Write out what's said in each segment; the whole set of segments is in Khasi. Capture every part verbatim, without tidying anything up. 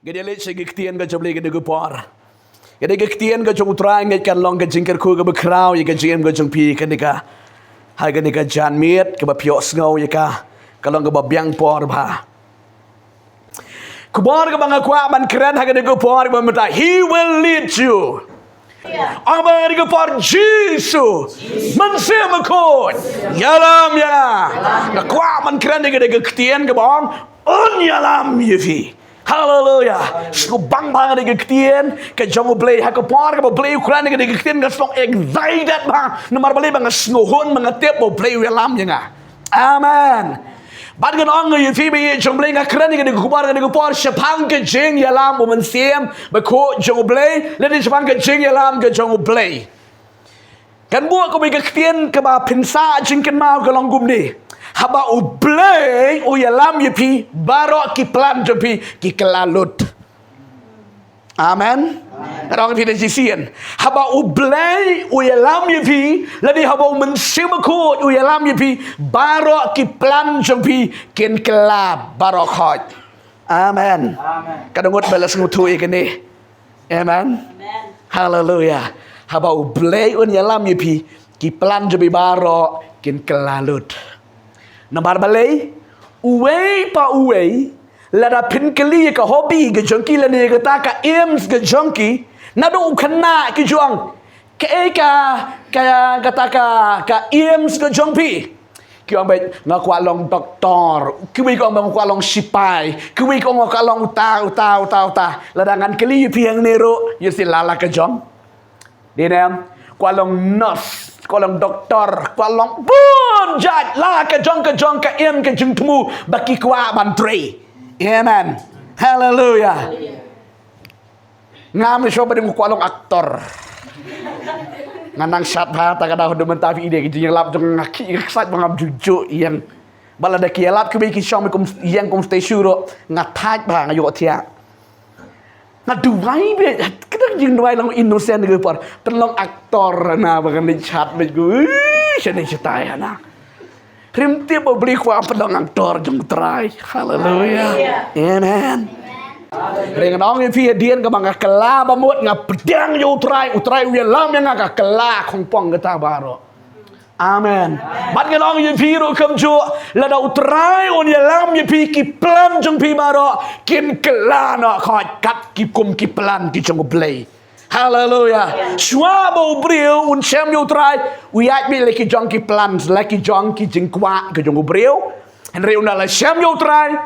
Ka dei leit sha ka ktien ka jong U Blei ka dei ka por. Ka dei ka ktien ka jong U Trai, ngi kan long ka jingkyrkhu kaba khraw ïa ka jingim ka jong phi kane ka, ha kane ka janmiet kaba phi ïohsngew ïa ka, ka long kaba biang por bha. Ka bor kaba nga kwah ban kren ha kane ka por kaba mynta, He will lead you. Ong ba ha kane ka por, Jisu, Mynsiem Bakhuid, ïalam ïa nga. Nga kwah ban kren ïa kane ka ktien kaba ong, Un ïalam ïa phi. Haleluya. Sngewbang bha ïa kane ka ktien ka jong U Blei, ha ka por kaba U Blei u kren ïa kane ka ktien nga sngew excited bha. Namar balei? Ba nga sngewhun, ba nga tip ba U Blei u ïalam ïa nga. Amen. Bad ngan ong ïa phi, ba ïa jong U Blei, nga kren ïa kane ka khubor, kane ka por shaphang ka jingïalam u Mynsiem Bakhuid jong U Blei, lane shaphang ka jingïalam ka jong U Blei. Kan buh kawei ka ktien kaba phin sa jingkynmaw ka long kumne: Haba U Blei u ïalam ïa phi, baroh ki plan jong phi ki kylla lut. Amen. Ka dang phi da jisien. Haba U Blei u ïalam ïa phi, lane haba u Mynsiem Bakhuid u ïalam ïa phi, baroh ki plan jong phi kin kylla baroh khoit. Amen. Amen. Ka dang ngut ba la sngewthuh ïa kane. Amen. Amen. Haleluya. Haba U Blei un ïalam ïa phi, ki plan jong phi baroh kin kylla lut. Namar balei? Uwei pa uwei, lada phin kylli ïa ka hobby ka jong ki lane ïa kata ka aims ka jong ki, naduh u khynnah ki ju ong, kaei ka, ka, kata ka, ka aims ka jong phi? Ki ong ba, nga kwah long doktor. Kiwei ki ong ba nga kwah long sipai. Kiwei ki ong nga kwah long uta, uta, uta, uta. Lada ngan kylli ïa phi hangne ruh, ïa si la la ka jong. Dei ne em? Kwah long nurse, kwah long doktor, kwah long bun jait, la ka jong ka jong ka aim ka jingthmu ba ki kwah ban trei. Amen. Haleluya. Nga me shuwa ba dei nga kwah long actor. Nga nang shat bha, ta ka daw haduh mynta phi i dei ka jingïalap jong nga, ki excited ba ngam ju ju ïeng. Ba lada ki ïalap kiwei ki shong kum ïeng kum station ruh, nga thait bha, nga ïohthiah. Nga duwai beit, kata ka jingduwai long innocent ka por. Pynlong actor na ba kan leit shat beit ku. Ui, shane shatai hana. Rim tip ba U Blei kwah pynlong actor jong U Trai. Haleluya. Amen. Ring nong ïa phi hadien kaba nga kylla ba mut nga pdiang ïa U Trai, U Trai u ïalam ïa nga, ka kylla khongpong kata baroh. Amen. Bad ngan ong ïa phi ruh kumjuh, lada U Trai un ïalam ïa phi, ki plan jong phi baroh kin kylla noh khoit kat ki kum ki plan ki jong U Blei. Haleluya. Shuwa ba u briew un shem ïa U Trai, u ïaid beit la ki jong ki plan, la ki jong ki jingkwah ki jong u briew. Hynrei ynda la shem ïa U Trai,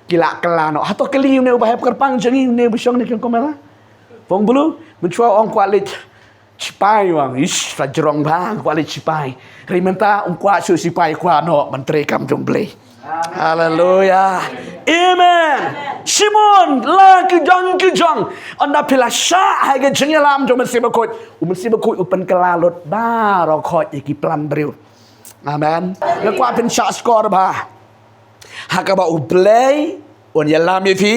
ki la kylla noh. Hato kylli une uba hep kyrpang jong ngi, une uba shong ne kin kumela? Phong blu, mynshuwa ong kwah leit sipai, u ong, ish, sa jrong bha, kwah leit sipai. Hynrei mynta um kwah shu sipai, kwah noh ban trei kam jong U Blei. Haleluya. Amen. Shimon, la ki jong ki jong. Ynda phi la shah ha ka jingïalam jong u Mynsiem Bakhuid, u Mynsiem Bakhuid u pynkylla lut baroh khoit ïa ki plan briew. Amen. Nga kwah phin shah skor bha. Ha kaba U Blei un ïalam ïa phi,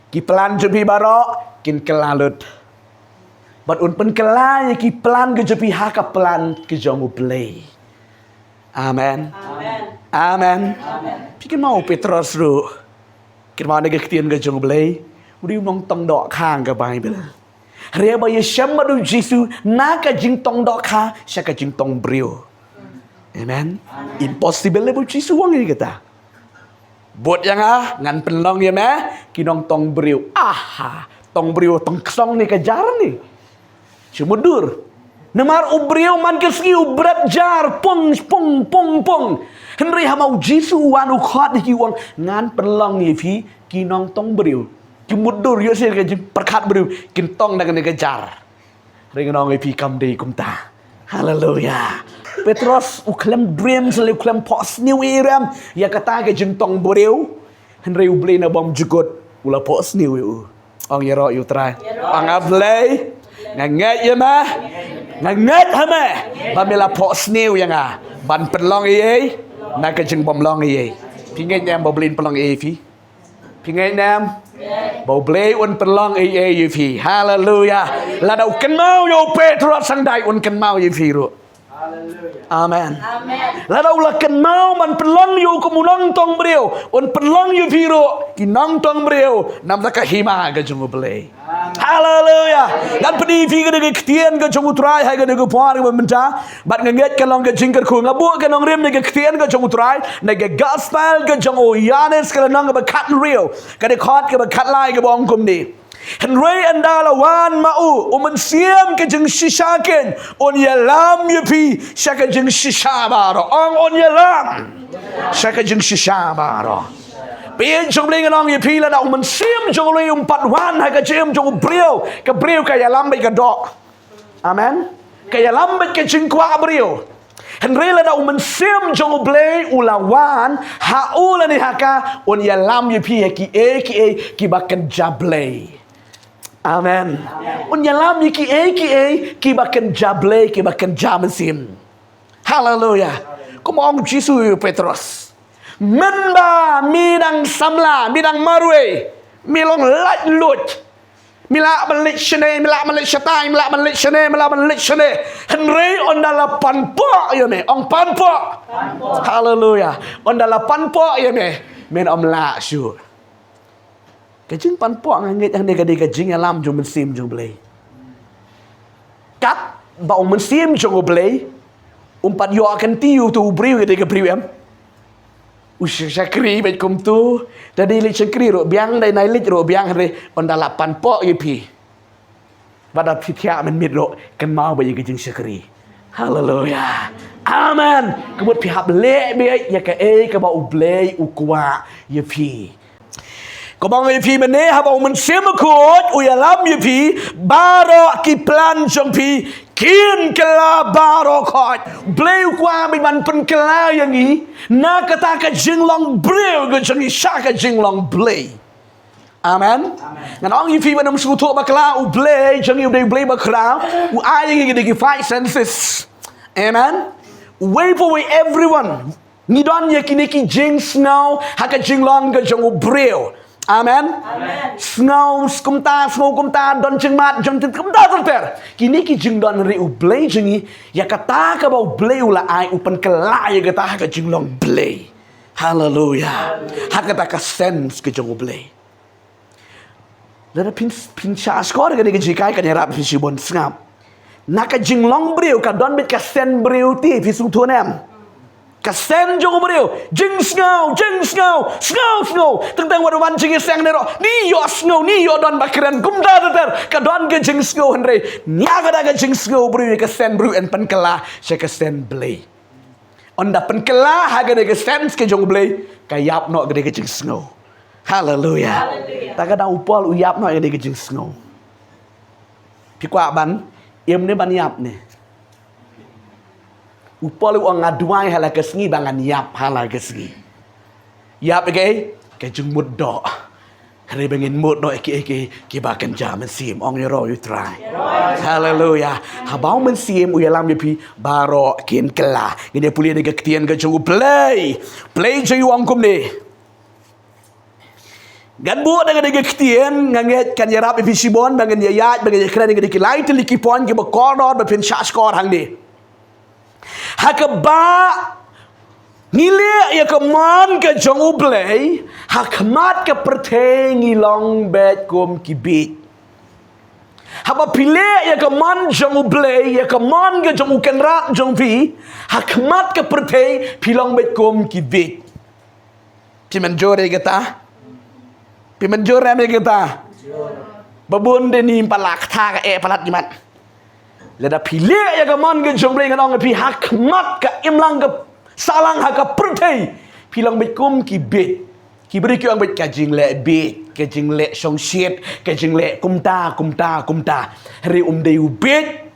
ki plan jong phi baroh kin kylla lut. Bad un pynkylla ïa ki plan ki jong phi ha ka plan ki jong U Blei. Amen. Amen. Amen. Amen. Phi kynmaw u Petros ruh. Kynmaw na ka ktien ka jong U Blei. U dei u nongtong dohkha ha ka Baibl. Hynrei ba ïashem bad u Jisu na ka jingtong dohkha sha ka jingtong briew. Amen. Impossible leh ba u Jisu u ong ïa kata. Bud ïa nga, ngan pynlong ïa me ki nongtong briew. Aha, tong briew tong ksong ne ka jar ne. Shu mutdur. Namar u briew man ka sngi u bret jar, pung, pung, pung, pung. Hynrei haba u Jisu u wan u khot ïa ki u ong, ngan pynlong ïa phi ki nongtong briew. Ki mutdur ïoh shisha ka jingpyrkhat briew, kin tong da kane ka jar. Hynrei ngan ong ïa phi kam dei kumta. Haleluya. Petros u khlem dream, sa leh u khlem phohsniew ïa i rem ïa kata ka jingtong briew. Hynrei U Blei na bymjukut u la phohsniew ïa u. Ong ïaroh ïa U Trai. Ong, A Blei, nga ngeit ïa me. Nga ngeit ha me ba me la phohsniew ïa nga ban pynlong ei ei na ka jingbymlong ei ei. Phi ngeit ne em ba U Blei un pynlong ei ei ïa phi? Phi ngeit ne em ba U Blei un pynlong ei ei ïa phi? Haleluya. Lada u kynmaw ïa u Petros hangtai, un kynmaw ïa phi ruh. Amen. Lada u la kynmaw ban pynlong ïa u kum u nongtong briew, un pynlong ïa phi ruh ki nongtong briew namar ka hima ka jong U Blei. Haleluya. Ngan pyni ïa phi ka dei ka ktien ka jong U Trai ha ka dei ka por kaba mynta. Bad nga ngeit ka long ka jingkyrkhu, nga buh ka nongrim na ka ktien ka jong U Trai na ka gospel ka jong u Ïoannis ka lynnong kaba khathynriew, ka dei khot kaba khatlai kaba ong kumne. Hynrei ynda la wan ma u, u Mynsiem ka jingshisha keiñ, un ïalam ïa phi sha ka jingshisha baroh. Ong un ïalam sha ka jingshisha baroh. Peit jong U Blei, ngan ong ïa phi, lada u Mynsiem jong U Blei um pat wan ha ka jingim jong u briew, ka briew ka ïalam beit ka doh. Amen. Ka ïalam beit ka jingkwah briew. Hynrei lada u Mynsiem jong U Blei u la wan ha u lane ha ka, un ïalam ïa phi ïa kiei kiei kiba kynja Blei. Amen. Un ïalam ïa kiei kiei kiba kynja Blei, kiba kynja mynsiem. Haleluya. Kumba ong Jisu ïa u Petros, mynba me dang samla, me dang marwei, me long laitluid. Me lah ban leit shane, me lah ban leit shatai, me lah ban leit shane, me lah ban leit shane. Hynrei ynda la panpoh ïa me, ong panpoh. Haleluya. Ynda la panpoh ïa me, men ym lah shuh. Ka jingpanpoh nga ngeit hangne ka dei ka jingïalam jong u Mynsiem jong U Blei. Katba u Mynsiem jong U Blei um pat ïoh kynti ïa uto u briew, ka dei ka briew em. U shakri beit kumto, da dei leit shakri ruh biang, da dei nai leit ruh biang, hynrei ynda la panpoh ïa phi, ba da phi thiah mynmiet ruh, kynmaw beit ïa ka jingshakri. Haleluya. Amen. Ka mut phi hap leh beit ïa kaei kaba U Blei u kwah ïa phi. Kumba nga ong ïa phi mynne, haba u Mynsiem Bakhuid u ïalam ïa phi, baroh ki plan jong phi kin kylla baroh khoit. Blei u kwah beit ban pynkylla ïa ngi na kata ka jinglong briew ka jong ngi sha ka jinglong Blei. Amen. Ngan ong ïa phi, ban ym sngewthuh bakla, U Blei jong ngi u dei U Blei bakhraw, u ai ïa ngi ki dei ki five senses. Amen. Uwei pa uwei, everyone. Ngi don ïa kine ki jingsngew ha ka jinglong ka jong u briew. Amen. Sngew kumta, sngew kumta, don jingmad jong, kumta ter ter. Kine ki jingdon, hynrei U Blei jong ngi, ïa kata kaba U Blei u la ai, u pynkylla ïa kata ha ka jinglong Blei. Haleluya. Ha kata ka sense ka jong U Blei. Lada phin, phin shah shkor kane ka jinghikai, kan ïarap phi shibun, sngap. Na ka jinglong briew ka don beit ka sense briew te, phi sngewthuh ne em? Ka sense jong u briew, jingsngew, jingsngew, sngew, sngew. Teng teng wat wan jingïaseng ne ruh, ni ïoh sngew, ni ïoh don ba kren, kumta ter ter. Ka don ka jingsngew, hynrei na kata ka jingsngew briew, ka sense briew yn pynkylla sha ka sense Blei. Ynda pynkylla ha kane ka sense ka jong U Blei, ka ïap noh kane ka jingsngew. Haleluya. Haleluya. Ta ka daw u Paul u ïap noh ïa kane ka jingsngew. Phi kwah ban im ne ban ïap ne? U Paul u ong, nga duwai ha la ka sngi ba ngan ïap ha la ka sngi. Ïap ïa kaei? Ka jingmut doh. Hynrei ba ngin mut noh ïa kiei kiei kiba kynja mynsiem. Ong ïaroh ïa U Trai. Haleluya. Haba u Mynsiem u ïalam ïa phi, baroh kin kylla. Ngin ïa pule na ka ktien ka jong U Blei. Blei jong ngi u ong kumne. Ngan buh na ka dei ka ktien, nga ngeit kan ïarap ïa phi shibun, ba ngin ïa ïaid, ba ngin ïa kren, na ka dei ki lai tylli ki point kiba kordor, ba phin shah shkor hangne. Ha kaba ngi leh ïa ka mon ka jong U Blei, ha khmat ka pyrthei ngi long beit kum ki bieit. Haba phi leh ïa ka mon jong U Blei, ïa ka mon ka jong U Kynrad jong phi, ha khmat ka pyrthei phi long beit kum ki bieit. Phi mynjur ïa kata? Phi mynjur em ïa kata? Ba bun de ngi palat kata ka eh palat ngi mat. Lada phi leh ïa ka mon ka jong U Blei, ngan ong ïa phi, ha khmat ka imlang ka sahlang ha ka pyrthei, phi long beit kum ki bieit. Ki briew ki ong beit ka jingleh bieit, ka jingleh shongshit, ka jingleh kumta, kumta, kumta. Hynrei um dei u bieit.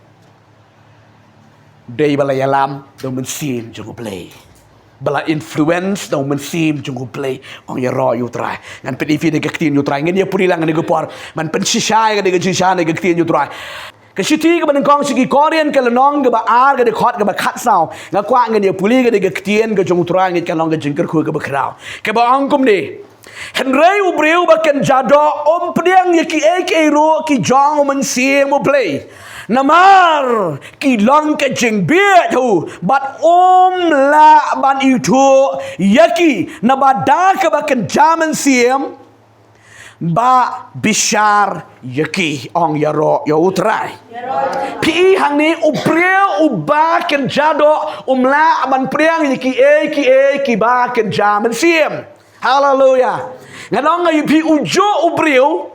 Dei ba la ïalam da u Mynsiem jong U Blei. Ba la influence da u Mynsiem jong U Blei. Ong ïaroh ïa U Trai. Ngan pyni ïa phi na ka ktien U Trai. Ngin ïa pule lang na ka por. Ban pynshisha ïa ka dei ka jingshisha na ka ktien U Trai. Ka shithi kaba nyngkong sha ki Korinth ka lynnong kaba ar ka dei khot kaba khatsaw. Nga kwah ngin ïa pule ka dei ka ktien ka jong U Trai, ngeit ka long ka jingkyrkhu kaba khraw. Kaba ong kumne. Hynrei u briew ba kynja doh um pdiang ïa kiei kiei ruh ki jong u Mynsiem U Blei. Namar ki long ka jingbieit, bad um lah ban ithuh ïa ki, naba da kaba kynja mynsiem ba bishar ïa ki, ong ïaroh ïa U Trai. Phi i hangne, u briew uba kynja doh um lah ban pdiang ïa kiei kiei kiba kynja mynsiem. Haleluya. Nga ong ïa phi, ujuh u briew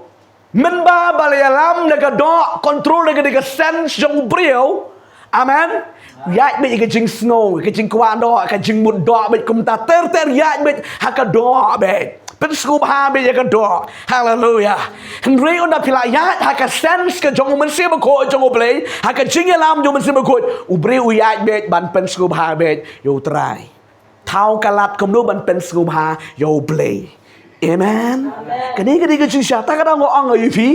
mynba ba la ïalam da ka doh, control da ka, da ka sense jong u briew. Amen. Ïaid beit ïa ka jingsngew, ka jingkwah doh, ka jingmut doh beit, kumta ter ter ïaid beit ha ka doh beit. Pynsngewbha beit ïa ka doh. Haleluya. Hynrei ynda phi la ïaid ha ka sense ka jong u Mynsiem Bakhuid jong U Blei, ha ka jingïalam jong u Mynsiem Bakhuid, u briew u ïaid beit ban pynsngewbha beit ïa U Trai. Thaw ka lad kumno ban pynsngewbha ïa U Blei. Amen. Kane ka dei ka jingshisha, ta ka daw nga ong ïa phi.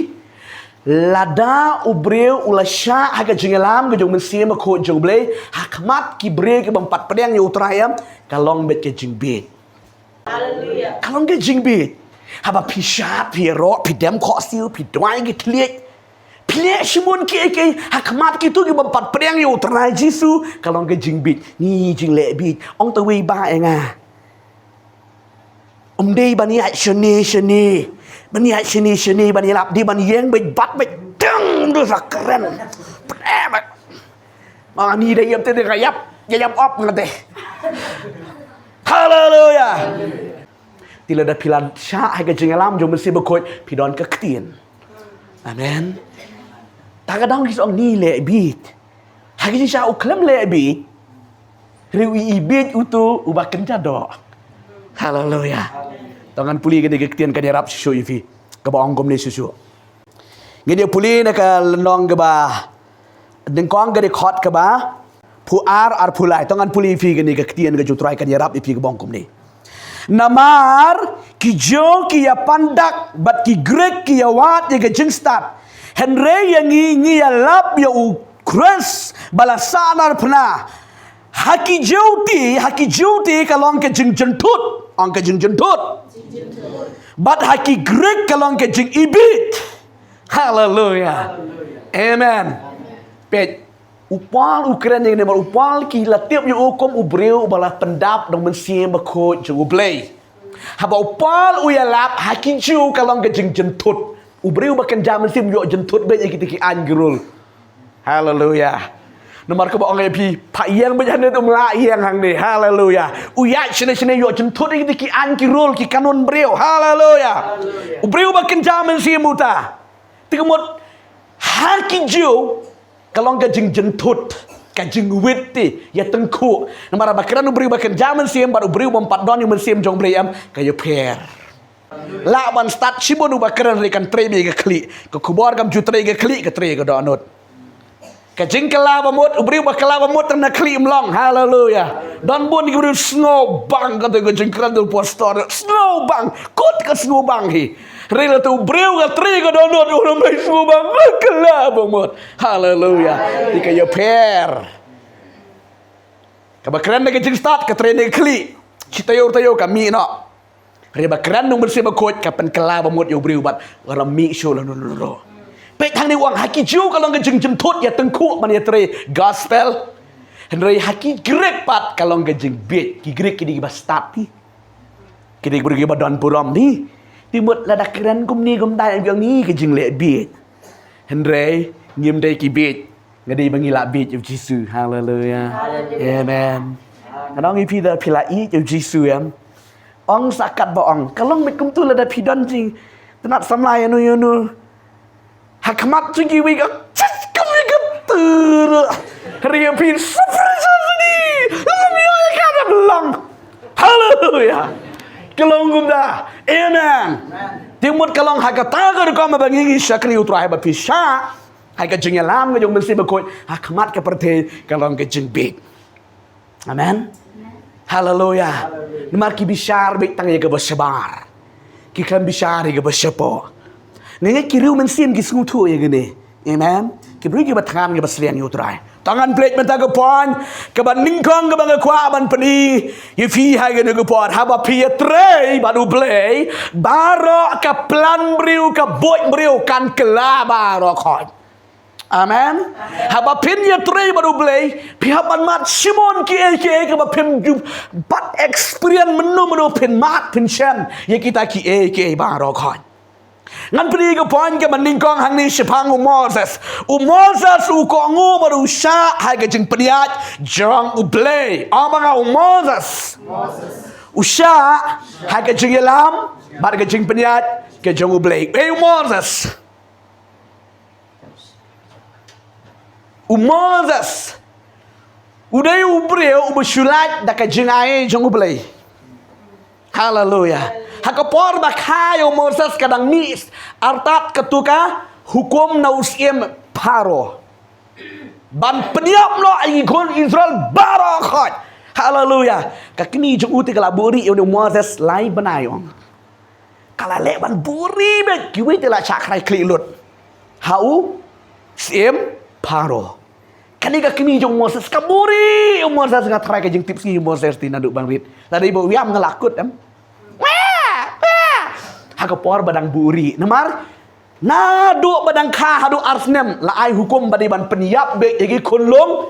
Lada u briew u la shah ha ka jingïalam ka jong u Mynsiem Bakhuid jong U Blei ha khmat ki briew ki bym pat pdiang ïa U Trai, em, ka long beit ka jingbieit. Ka long ka jingbieit. Haba phi shad, phi ïaroh, phi dem khohsiew, phi duwai ki thylliej, phi leh shibun kiei kiei ha khmat kito ki bym pat pdiang ïa U Trai Jisu, ka long ka jingbieit. Ngi jingleh bieit. Ong tawei ba ïa nga, um dei ban ïaid shane shane, ban ïaid shane shane, ban ïalap, dei ban ïeng beit, bat beit, dang, ym dei sa kren. Pyneh beit. Ma ngi dei ïap te, dei ka ïap, ïa ïap op ngan te. Haleluya. Te lada phi la shah ha ka jingïalam jong u Mynsiem Bakhuid, phi don ka ktien. Amen. Ta ka daw ngi sa ong ngi leh bieit. Ha ka jingshah u khlem leh bieit, hynrei u i bieit uto uba kynja doh. Haleluya. To ngan pule kane ka ktien, kan ïarap shuh shuh ïa phi. Kaba ong kumne shuh shuh. Ngin ïa pule na ka lynnong kaba, nyngkong ka dkhot kaba phew ar, arphew lai. To ngan pule ïa phi kane ka ktien ka jong U Trai, kan ïarap ïa phi, kaba ong kumne. Namar ki Jiw ki ïa pan dak bad ki Grik ki ïa wad ïa ka jingstad. Hynrei ïa ngi, ngi ïalap ïa U Khrist ba la sahnarphna. Ha ki Jiw te, ha ki Jiw te ka long ka jingjynthut, ong ka jingjynthut. Bad ha ki Grik ka long ka jingibieit. Haleluya. Amen. Peit, u Paul u kren ïa kane namar u Paul ki la tip ïa u kum u briew uba la pyndap da u Mynsiem Bakhuid jong U Blei. Haba u Paul u ïalap ha ki Jiw ka long ka jingjynthut. U briew ba kynja mynsiem u ïoh jynthut beit ïa kita ki aiñ ki rule. Haleluya. Namar kaba ong ïa phi, phah ïeng beit hangne, um lah ïeng hangne. Haleluya. U ïaid shane shane, u ïoh jynthut ïa kita ki aiñ ki rule, ki kanun briew. Haleluya. U briew ba kynja mynsiem uta. Te ka mut ha ki Jiw ka long ka jingjynthut, ka jingwit te, ïa tyngkhuh. Namar ba kren u briew ba kynja mynsiem bad u briew bym pat don ïa u Mynsiem jong U Blei, em, ka ïapher. Lah ban stad shibun uba kren, hynrei kan trei beit ïa ka khlieh. Ka khubor kam ju trei ïa ka khlieh, ka trei ïa ka dohnud. Ka jingkylla bamut, u briew ba kylla bamut tang na khlieh um long. Haleluya. Don bun ki briew sngewbang, kata ka jingkren u pastor, sngewbang, kut ka sngewbang hi. Hynrei lada u briew ka trei ïa ka dohnud, u nym dei sngewbang, ba kylla bamut. Haleluya. Te ka ïapher. Kaba kren na ka jingstad, ka trei na ka khlieh. Shi taïew taïew ka mih noh. Hynrei ba kren na u Mynsiem Bakhuid ka pynkylla bamut ïa u briew bad ka nym mih shuh lano lano. Peit hangne u ong ha ki Jiw ka long ka jingjynthut, ïa tyngkhuh ban ïa trei gospel. Hynrei ha ki Grik pat ka long ka jingbieit. Ki Grik ki dei kiba stad hi. Ki dei ki briew kiba don burom hi. Te mut lada kren kumne kumta, ïa ngi ka jingleh bieit. Hynrei ngim dei ki bieit. Nga dei ba ngi lah bieit ïa u Jisu. Haleluya. Amen. Nga ong ïa phi, lada phi lah ïeit ïa u Jisu, em, ong sa katba ong. Ka long beit kumto lada phi don jingtynnat samla ïano ïano ha khmat jong kiwei, ka chit ka mi ka tur. Hynrei ïa phi, surprise ni. Lada phi ïoh ïa ka, da long. Haleluya. Ka long kumta. Amen. Te mut ka long ha kata ka rukom ba ngi, ngi shakri U Trai, ba phi shah ha ka jingïalam ka jong u Mynsiem Bakhuid ha khmat ka pyrthei, ka long ka jingbieit. Amen. Haleluya. Namar ki bishar beit tang ïa kaba shabar. Ki khlem bishar ïa kaba shapoh. Nga ngeit ki riew mynsiem ki sngewthuh ïa kane. Amen. Ki briew kiba thngan, kiba sliang ïa U Trai. To ngan plie mynta ka point kaba nyngkong kaba nga kwah ban pyni ïa phi ha kane ka por. Haba phi ïatrei bad U Blei, baroh ka plan briew, ka buit briew kan kylla baroh khoit. Amen. Haba phin ïatrei bad U Blei, phi hap ban mad shibun kiei kiei kaba phim ju pat experience mynno mynno, phin mad phin shem ïa kita kiei kiei baroh khoit. Ngan pyni ka point kaba nyngkong hangne shaphang u Moses. U Moses u kohnguh bad u shah ha ka jingpynïaid jong U Blei. Ong ba nga u Moses. U shah ha ka jingïalam bad ka jingpynïaid ka jong U Blei. Ei u Moses. U Moses u dei u briew uba shu lait da ka jingai jong U Blei. Haleluya. Ha ka por ba kha ïa u Moses ka dang mih artat katu ka hukum na u syiem Pharaoh ban pynïap noh ïa ki khun Israel baroh khoit. Haleluya. Ka kmie jong u te ka la buhrieh ïa u Moses lai bnai ong. Ka la leh ban buhrieh beit, kiwei te la shah krai khlieh lut ha u syiem Pharaoh. Kane ka kmie jong u Moses ka buhrieh ïa u Moses, nga tharai ka jingtipsngi u Moses te naduh ban rit. Lada i ba u ïam nga la kut em. Wah! Wah! Ha ka por ba dang buhrieh. Namar naduh ba dang kha haduh ar snem la ai hukum ba dei ban pynïap beit ïa ki khunlung,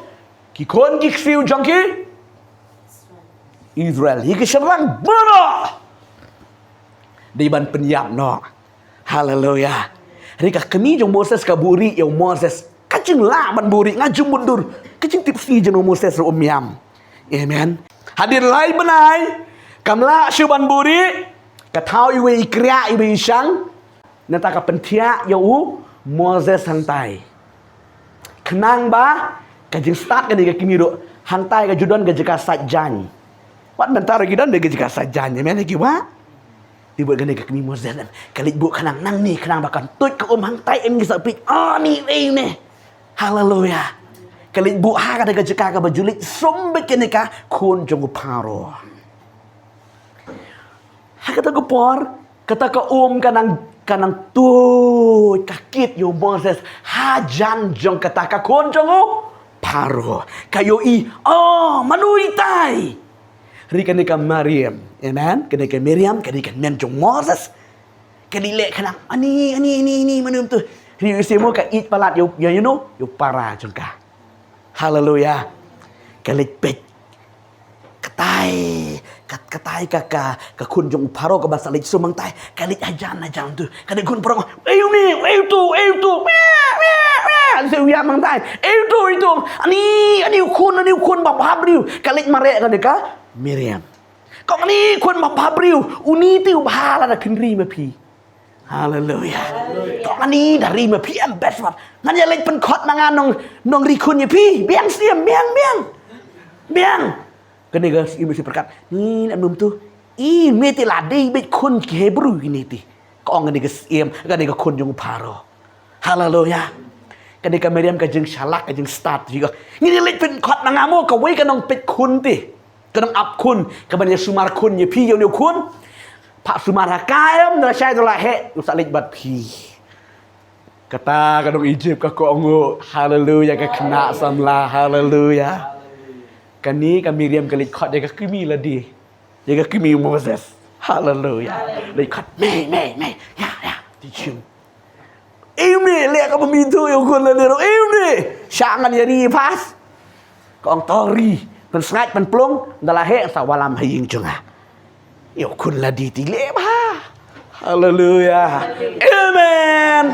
ki khun ki ksiew jong ki Israel. Ïa ki shynrang baroh dei ban pynïap noh. Haleluya. Hynrei ka kmie jong u Moses ka buhrieh ïa u Moses. Ka jinglah ban buhrieh, nga ju mutdur. Ka jingtipsngi jong u Moses ruh um ïam. Amen. Hadien lai bnai kam lah shuh ban buhrieh, ka thaw iwei i kriah iwei i shang. Nangta ka pynthiah ïa u Moses hangtai. Khnang ba ka jingstad kane ka kmie ruh hangtai ka ju don ka jaka sait jaiñ. Wat mynta ruh ki don ka jaka sait jaiñ, amen, ki wa. Te bad kane ka kmie Moses ka leit buh khnang nangne, khnang ba kan tuid ka um hangtai, em, ki sa peit. Ah, ni, eh, ne. Haleluya. Ka leit buh ha kata ka jaka kaba ju leit sum beit kane ka khun jong u Pharaoh. Ha kata ka por, kata ka um ka nang, ka nang tuid, ka kit ïa u Moses hajan jong kata ka khun jong u Pharaoh. Ka ïohi, oh, mano itai? Hynrei kane ka Miriam, amen, kane ka Miriam, kane ka kmen jong u Moses. Ka dei leh khnang, ani, ani, ani, ani, mano mynta? Hynrei u Moses mo ka ïeit palat ïa u, ïa, you know, ïa u para jong ka. Haleluya. Ka leit peit. Katai, kat-, katai ka, ka, ka khun jong u Pharaoh kaba sa leit sum hangtai. Ka leit hajan, hajan tu. Ka dei khun Pharaoh. Ei u ne, ei u tu, ei u tu. Meh, meh, meh. Sa u ïam hangtai. Ei u tu, ei u tu. Ani, ani u khun, ani u khun ba bha briew. Ka leit mareh kane ka Miriam. Kong ani khun ba bha briew. Uni te u bha lada phin ri ma phi. Haleluya. Kong ani da ri ma phi em best wat. Ngan ïa leit pynkhot ma nga nong, nong ri khun ïa phi. Biang siem, biang, biang. Biang. Kane ka siem siem pyrkhat. Ni na mum tu. I me te la dei beit khun ki Hebru kine te. Kong kane ka siem, kane ka khun jong u Pharaoh. Haleluya. Kane ka Miriam ka jingshalak, ka jingstad. Ngi ïa leit pynkhot ma nga mo kawei ka nongpeit khun te. Ka nongap khun, kaban ïa sumar khun ïa phi ïa une u khun. Phah sumar ha ka em, da shai da la heh, u sa leit bad phi. Kata ka nong Egypt ka kohnguh, haleluya, ka khynnah samla, haleluya. Kane ka Miriam ka leit khot ïa ka kmie lade, ïa ka kmie Moses, haleluya. Leit khot, me, me, me, ïa, ïa, ti jong. Ei u ne, leh kaba mynta ïa u khun lade ruh. Ei u ne, sha ngan ïa ri pas. Ka ong to ri, pynsngaid pynplung, da la heh sa wallam ha ïing jong nga. Ïa u khun lade te leh bha. Haleluya. Amen.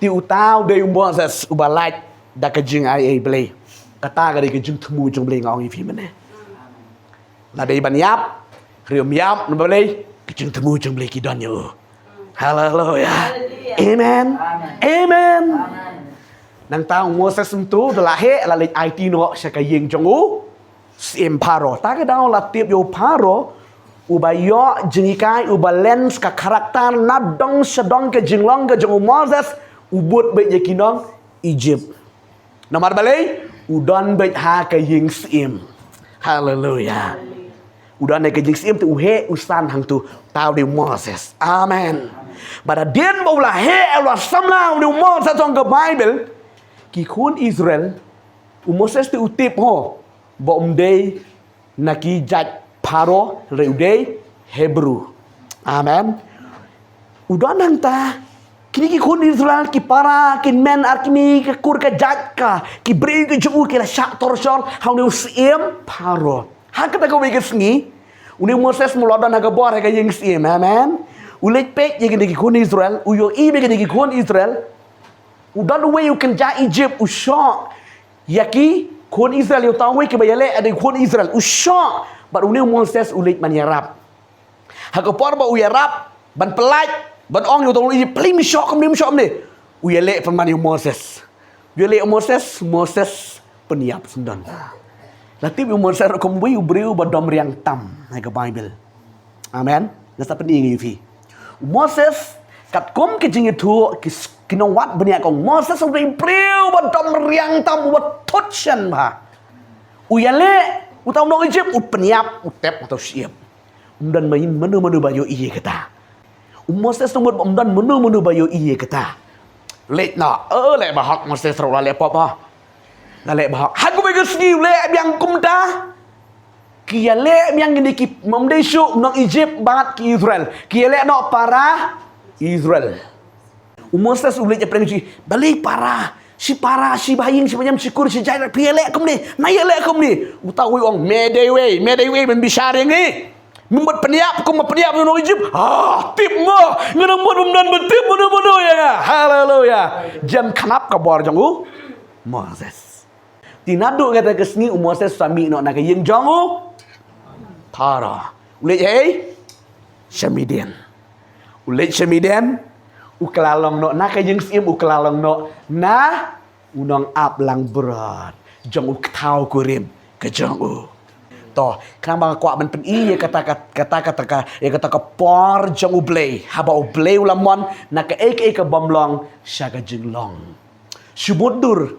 Te uta u dei u Moses uba lait da ka jingai ei Blei. Kata ka dei ka jingthmu jong Blei nga ong ïa phi mynne. La dei ban ïap, hynrei um ïap, namar balei? Ka jingthmu jong Blei ki don ïa u. Haleluya. Amen. Amen. Nangta u Moses mynta da la heh, la leit aiti noh sha ka ïing jong u syiem Pharaoh. Ta ka daw la tip ïa u Pharaoh, uba ïoh jinghikai, u balance ka character na dong sha dong ka jinglong ka jong u Moses, u bud beit ïa ki nong Egypt. Namar balei? U don beit ha ka ïing syiem. Haleluya. U don ha ka ïing syiem te u heh u san hangtu, uta u dei u Moses. Amen. Bad hadien ba u la heh u la samla u dei u Moses ong ka Baibl. Ki khun Israel, u Moses te u tip ho ba um dei na ki jait Pharaoh, hynrei u dei Hebru. Amen. U don hangta, Kine ki khun Israel, ki para, ki hynmen, ar kmie, ka kur ka jait, ka ki briew ki jong u ki la shah tor shor ha une u syiem Pharaoh. Ha kata kawei ka sngi, une u Moses u la don ha ka bor ha ka ïing syiem. Amen. U leit peit ïa kine ki khun Israel, u ïohi ba kine ki khun Israel, u don uwei u kynja Egypt, u shoh ïa ki khun Israel, ïa uta uwei kiba ïaleh ïa ki khun Israel, u shoh. Bad une u Moses u leit ban ïarap. Ha ka por ba u ïarap ban pyllait, ban ong ïa uta u Egypt, "Balei me shoh kumne, me shoh kumne?" U ïaleh pynban ïa u Moses. U ïaleh ïa u Moses, Moses pynïap sngewdon. La tip ïa u Moses ruh kum uwei u briew ba dom riang tam ha ka Baibl. Amen. Nga sa pyni ïa phi. U Moses, katkum ka jingïathuh ki, ki nongwad bniah, ka ong Moses u dei u briew ba dom riang tam, uba thut shen bha. U ïaleh uta u nong Egypt, u pynïap, u tep uta u syiem. Ym don mano mano ba ïohi ïa kata. U Moses u mut ba ym don mano mano ba ïohi ïa kata. Leit noh, eh, leh ba hok Moses ruh, la leh pop ha. La leh ba hok. Ha kawei ka sngi u leh biang kumta. Ki ïaleh biang kine ki, ym dei shuh u nong Egypt bad ki Israel. Ki ïaleh noh para Israel. U Moses u leit ïapyrshang, "Balei para, shi para, shi ba ha ïing, shi ba ha niam, shi kur, shi jait, phi ïaleh kumne, ma ïaleh kumne?" Uta uwei u ong, "Me dei uwei, me dei uwei ban bishar ïa ngi. Me mut pynïap kum me pynïap ïa u nong Egypt." "Ah, tip mo, nga nang mut ym don ba tip mano mano ïa nga." Haleluya. Jan khnap ka bor jong u Moses. Te naduh kata ka sngi u Moses u sa mih noh na ka ïing jong u Pharaoh. U leit hei sha Midian. U leit sha Midian, u kylla long noh na ka ïing syiem, u kylla long noh na u nongap langbrot jong u kthaw kurim ka jong u. To, khnang ba nga kwah ban pyni ïa kata, kata, kata, kata ka, ïa kata ka por jong U Blei, haba U Blei u la mon na kaei kaei ka bym long sha ka jinglong. Shu mutdur,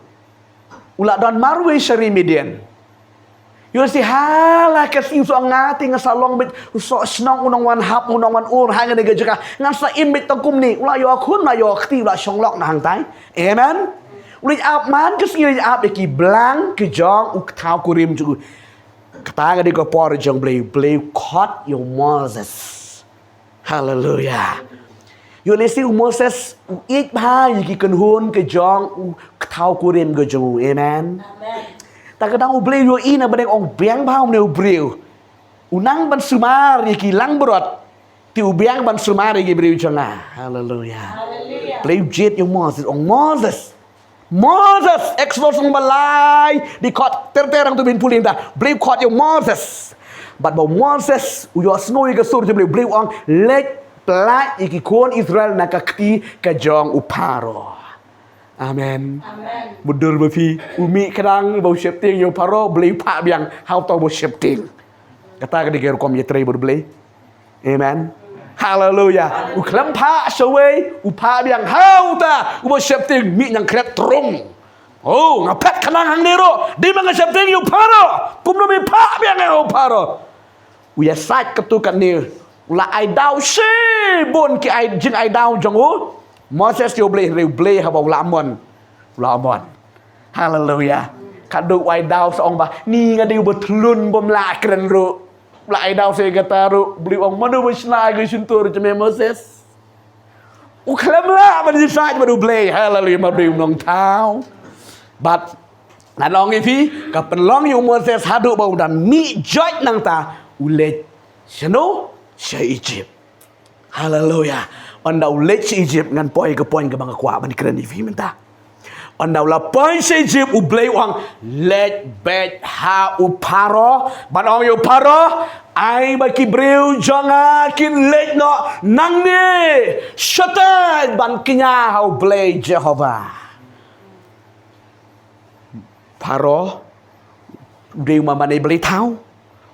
u la don marwei sha ri Midian. Ïoh shi ha la ka sngi u sa ong, "Nga te nga sa long beit u soh shnong, u nongwan hap, u nongwan ur ha kane ka jaka. Ngan sa im beit tang kumne." U la ïoh khun, u la ïoh kti, u la shong lok na hangtai. Amen. U leit ap man ka sngi, u leit ap ïa ki blang ki jong u kthaw kurim jong u. Kata ka dei ka por jong U Blei, U Blei u khot ïa u Moses. Haleluya. Ïoh lehse u Moses u ïeit bha ïa ki kynhun ka jong u kthaw kurim ka jong u. Amen. Amen. Ta ka dang U Blei u ïohi na bneng, ong, "Biang bha une u briew. U nang ban sumar ïa ki langbrot, te u biang ban sumar ïa ki briew jong nga." Haleluya. Haleluya. Blei u jied ïa u Moses, ong, Moses, Moses, Exodus lynnong ba lai, dkhot ter ter, hangto phin pule mynta. Blei u khot ïa u Moses. Bad ba u Moses u ïohsngew ïa ka sur jong U Blei, U Blei u ong, "Leit pyllait ïa ki khun Israel na ka kti ka jong u Pharaoh." Amen. Amen. Mutdur ba phi, u mih khnang ba u sheptieng ïa u Pharaoh, Blei u phah biang ha uta uba sheptieng. Kata ka dei ka rukom ïatrei bad U Blei. Amen. Haleluya. U khlem phah shawei, u phah biang ha uta uba sheptieng, mih ñiangkret rung. Oh, nga phet khnang hangne ruh, dei ma nga sheptieng ïa u Pharaoh. Kumno me phah biang ïa u Pharaoh? U ïasaid katto katne, u la ai daw shibun ki ai, jingai daw jong u Moses ïa U Blei, hynrei U Blei haba u la mon, u la mon. Haleluya. Katno u ai daw sa ong ba, ni nga dei uba thlun bym lah kren ruh. U la ai daw sa ïa kata ruh, Blei u ong, "Mano ba shna ïa ka shyntur jong me Moses?" U khlem lah ban ïasaid bad U Blei, haleluya, ma Blei u nongthaw. Bad ngan ong ïa phi, ka pynlong ïa u Moses haduh ba u dang mih joit nangta, u leit shano? Sha Egypt. Haleluya. Ynda u leit sha Egypt, ngan poi ka point kaba nga kwah ban kren ïa phi mynta. Ynda u la poi sha Egypt, U Blei u ong, "Leit beit ha u Pharaoh, ban ong ïa u Pharaoh, ai ba ki briew jong nga kin leit noh nangne shata ban kñia ha U Blei Jehobah." Pharaoh u dei u ma mane blei thaw,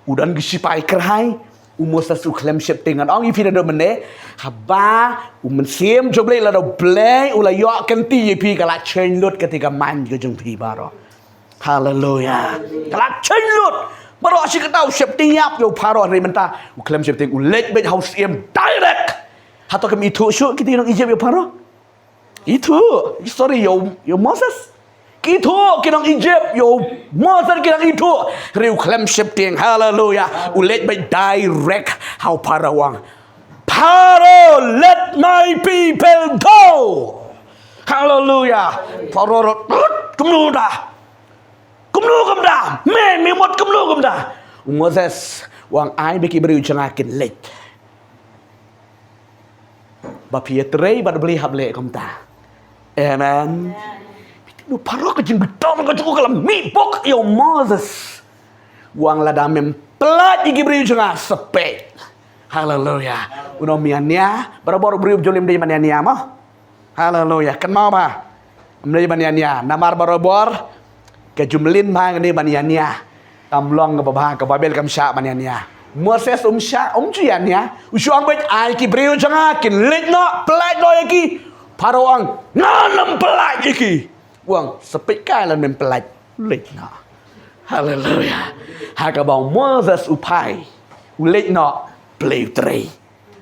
u don ki shipai kyrhai, u Moses u khlem sheptieng. Ngan ong ïa phi naduh mynne, haba u Mynsiem jong U Blei u la da U Blei u la ïoh kynti ïa phi, ka la change lut kata ka mind ka jong phi baroh. Haleluya. Ka la change lut. Baroh shi katta u sheptieng ïap ïa u Pharaoh, hynrei mynta u khlem sheptieng, u leit beit ha u syiem direct. Hato kim ithuh shuh kita ki nong Egypt ïa u Pharaoh? Ithuh, sorry, ïa u, ïa u Moses. Ki ithuh ki nong Egypt ïa u Moses, ki nang ithuh. Hynrei u khlem sheptieng, haleluya. U leit beit direct ha u Pharaoh, u ong, "Pharaoh, let my people go." Haleluya. Pharaoh ruh, kumno da? Kumno kumta? Me, me mut kumno kumta? U Moses u ong, ai ba ki briew jong nga kin leit. Ba phi ïatrei bad U Blei hap leh kumta. Amen. U Pharaoh ka jingbitar ka jong u ka la mih bok ïa u Moses. U ong lada mem pynlait ïa ki briew jong nga sa peit. Haleluya. U ong me ïania, barabor u briew jong lem dei ban ïania mo. Haleluya. Kynmaw ba. Ym dei ban ïania. Namar barabor ka jumlin ba ngi dei ban ïania. Kam long kaba bha, ka Baibl kam shah ban ïania. Moses um shah, um ju ïania. U shu ong beit ai ki briew jong nga kin leit noh, pynlait noh ïa ki. Pharaoh u ong ngan ym pynlait ïa ki. U ong sa peit kai lada mem pynlait. Leit noh. Haleluya. Ha kaba u Moses u phai, u leit noh, Blei u trei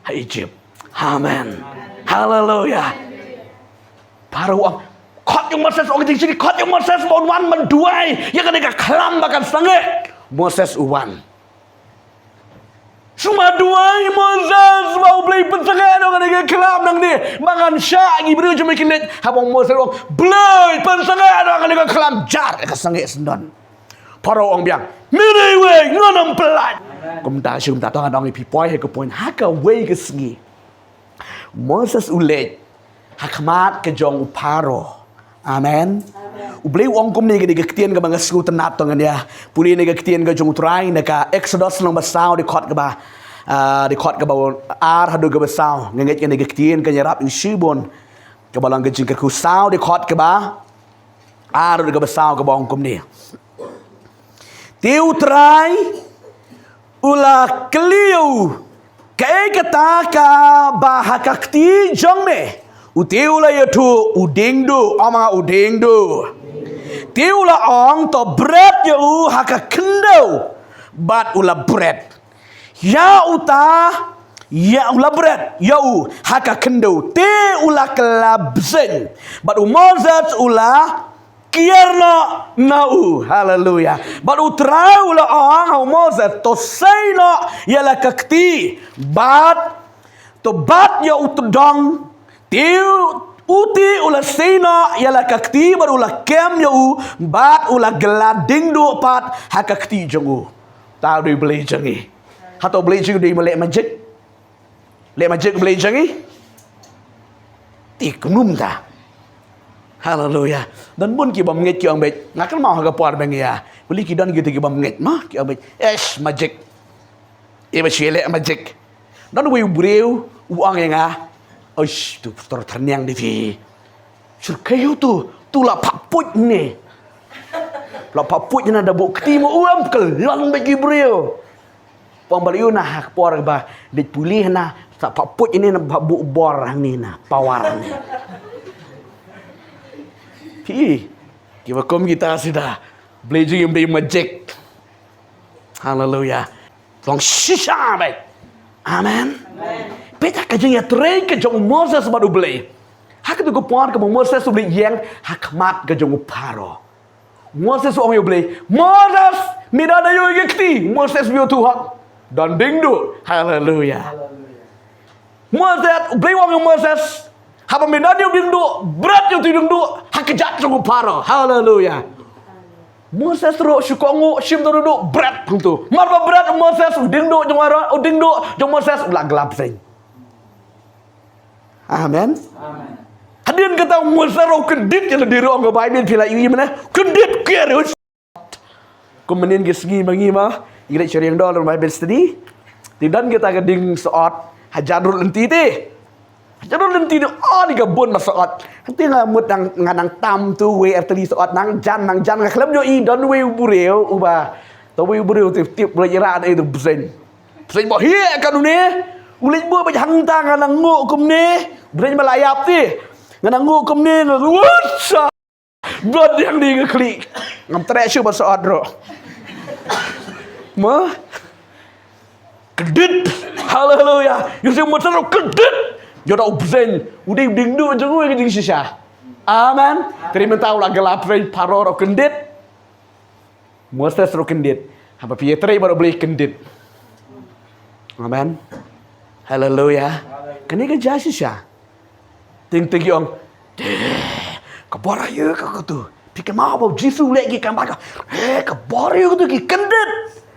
ha Egypt. Amen. Haleluya. Pharaoh u ong, khot ïa u Moses, ong ka jingshini, khot ïa u Moses ba un wan ban duwai ïa kane ka khlam ba kan sangeh. Moses u wan. Shu ma duwai Moses ba U Blei pynsangeh noh kane ka khlam nangne ba ngan shah ïa ki briew jong me kin leit. Haba u Moses u ong Blei pynsangeh noh kane ka khlam, jar ka sangeh syndon. Pharaoh u ong biang, me dei iwei, ngan ym pynlait. Kumta shu kumta, to ngan ong ïa phi poi ha ka point, ha kawei ka sngi Moses u leit ha khmat ka jong u Pharaoh. Amen. U Blei u ong kumne, kane ka ktien kaba nga sngewtynnat, to ngin ïa pule na ka ktien ka jong U Trai na ka Exodus lynnong ba saw, dkhot kaba, ah, dkhot kaba ar haduh kaba saw. Nga ngeit kane ka ktien kan ïarap ïa ngi shibun. Kaba long ka Jingkyrkhu saw, dkhot kaba ar haduh kaba saw, kaba ong kumne. Te U Trai u la kylli ïa u, kaei kata kaba ha ka kti jong me? U te u la ïathuh, u dieng duh, ong ma nga, u dieng duh. Te u la ong, to bret ïa u ha ka khyndew. Bad u la bret ïa uta, ïa u la bret ïa u ha ka khyndew, te u la kylla bseiñ. Bad u Moses u la kiar noh na u. Haleluya. Bad U Trai u la ong ha u Moses, to sei noh ïa la ka kti, bad to bat ïa u tdong. Te u te u la sei noh ïa la ka kti, bad u la kem ïa u, bad u la kylla dieng duh pat ha ka kti jong u. Ta u dei U Blei jong ngi. Hato U Blei jong ngi u dei u leh magic? Leh magic U Blei jong ngi? Te kumno mynta? Haleluya. Don bun ki bym ngeit ki ong beit, nga kynmaw ha ka por ba ngi ïa pule ki don kita ki bym ngeit ma ki ong beit, eish, magic. Ïa ba shu leh magic. Don uwei u briew u ong ïa nga, eish, to pastor, tyrniang de phi. Syrkhei ïa u to, to la phah puit ne. La phah puit ne, da buh kti ma u, em kyllon beit ki briew. Pang ba la ïoh na ha ka por ba leit pule na, sa phah puit ne, na phah buh bor hangne na, power hangne. Phi, kiba kum kita shisha, Blei jong ngi um dei magic. Haleluya. Long shisha beit. Amen. Peit ha ka jingïatrei ka jong u Moses bad U Blei. Ha kato ka por kaba u Moses u leit ïeng ha khmat ka jong u Pharaoh. Moses u ong ïa U Blei, Moses, me don aïu ïa ka kti? Moses u ïathuh, don dieng duh. Haleluya. Moses, U Blei u ong ïa u Moses, haba me don ïa u dieng duh, bret ïa u dieng duh ha ka kjat jong u Pharaoh. Haleluya. Moses ruh shu kohnguh, shim da u dieng duh, bret hangto. Mar ba bret u Moses, u dieng duh jong u Aaron, u dieng duh jong u Moses u la kylla bseiñ. Amen. Hadien kata u Moses ruh u kyndit, ïa lade ruh ong ka Baibl, phi la ïohi mynne, kyndit kiar. Kum mynnin ki sngi ma ngi ma, ngi leit sha Riangdo Bible Study. Te don kita ka dieng sohot hajan rud lynti te. Hajan rud lynti te, oh, ni ka bun ba sohot. Hangte nga mut nang, nga nang tam tu wei ar tylli sohot, nang jan, nang jan, nga khlem ïohi don uwei u briew uba, to uwei u briew tip tip ba la ïarap da i tu bseiñ. Bseiñ ba hieh katne. U leit bud beit hangta, nga nang nguh kumne. Bseiñ ba la ïap te. Nga nang nguh kumne, nga nguh sa. Bad ïa kane nga khlieh. Ngam treh shuh ban sohot ruh. Ma? Kyndit. Haleluya. Ïa u Moses ruh kyndit. Ïa u da u bseiñ. U dei u dieng duh jong u ïa ka jingshisha. Amen. Te mynta u la kylla bseiñ, Pharaoh ruh kyndit. Moses ruh kyndit. Haba phi ïatrei bad U Blei kyndit. Amen. Haleluya. Kane ka jia shisha. Teng teng ki ong, te, Ka bor aïu ka katu? Phi kynmaw ba u Jisu u leh ki kam bad ka, eh, ka bor aïu katu ki kyndit.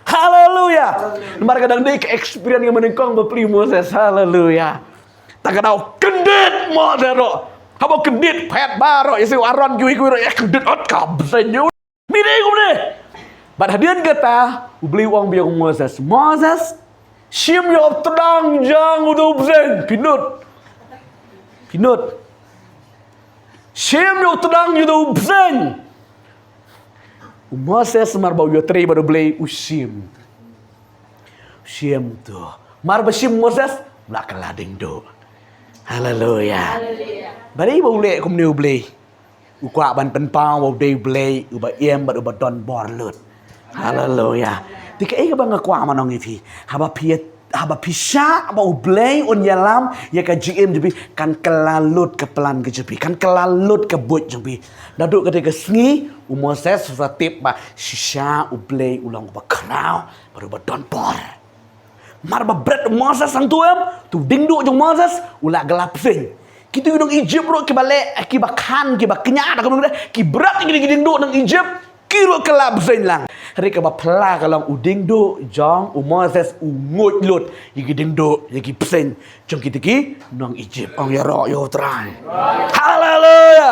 Haleluya. Namar ka dang dei ka experience ka mynnyngkong ba plie u Moses. Haleluya. Ta ka daw kyndit mo te ro. Haba kyndit phet baroh, ïa si u Aaron kiwei kiwei ruh, eh, kyndit ot ka bseiñ. Mi dei kumne. Bad hadien kata, U Blei u ong biang u Moses, Moses, shim ïa u tdong jong uto u bseiñ. Phi nud. Phi nud. Shim ïa u tdong jong uto u bseiñ. U Moses mar ba u ïatrei bad U Blei u shim. U shim to. Mar ba shim u Moses, u la kylla dieng duh. Haleluya. Balei ba u leh kumne U Blei? U kwah ban pynpaw ba u dei U Blei uba im bad uba don bor lut. Haleluya. Te kaei kaba nga kwah ban ong ïa phi, haba phi, haba phi shah ba U Blei un ïalam ïa ka jingim jong phi, kan kylla lut ka plan ka jong phi, kan kylla lut ka buit jong phi. Naduh katei ka sngi u Moses u sa tip ba shisha U Blei u long uba khraw bad uba don bor. Mar ba bret u Moses hangto em, uto u dieng duh jong u Moses u la kylla bseiñ. Kito ki nong Egypt ruh kiba leh, kiba khan, kiba kñia da kumno, ki bret ïa kito ki dieng duh nong Egypt, ki ruh kylla bseiñ lang. Hynrei kaba phylla ka long u dieng duh jong u Moses u nguid lut ïa ki dieng duh, ïa ki bseiñ jong kito ki nong Egypt. Ong ïaroh ïa U Trai. Haleluya.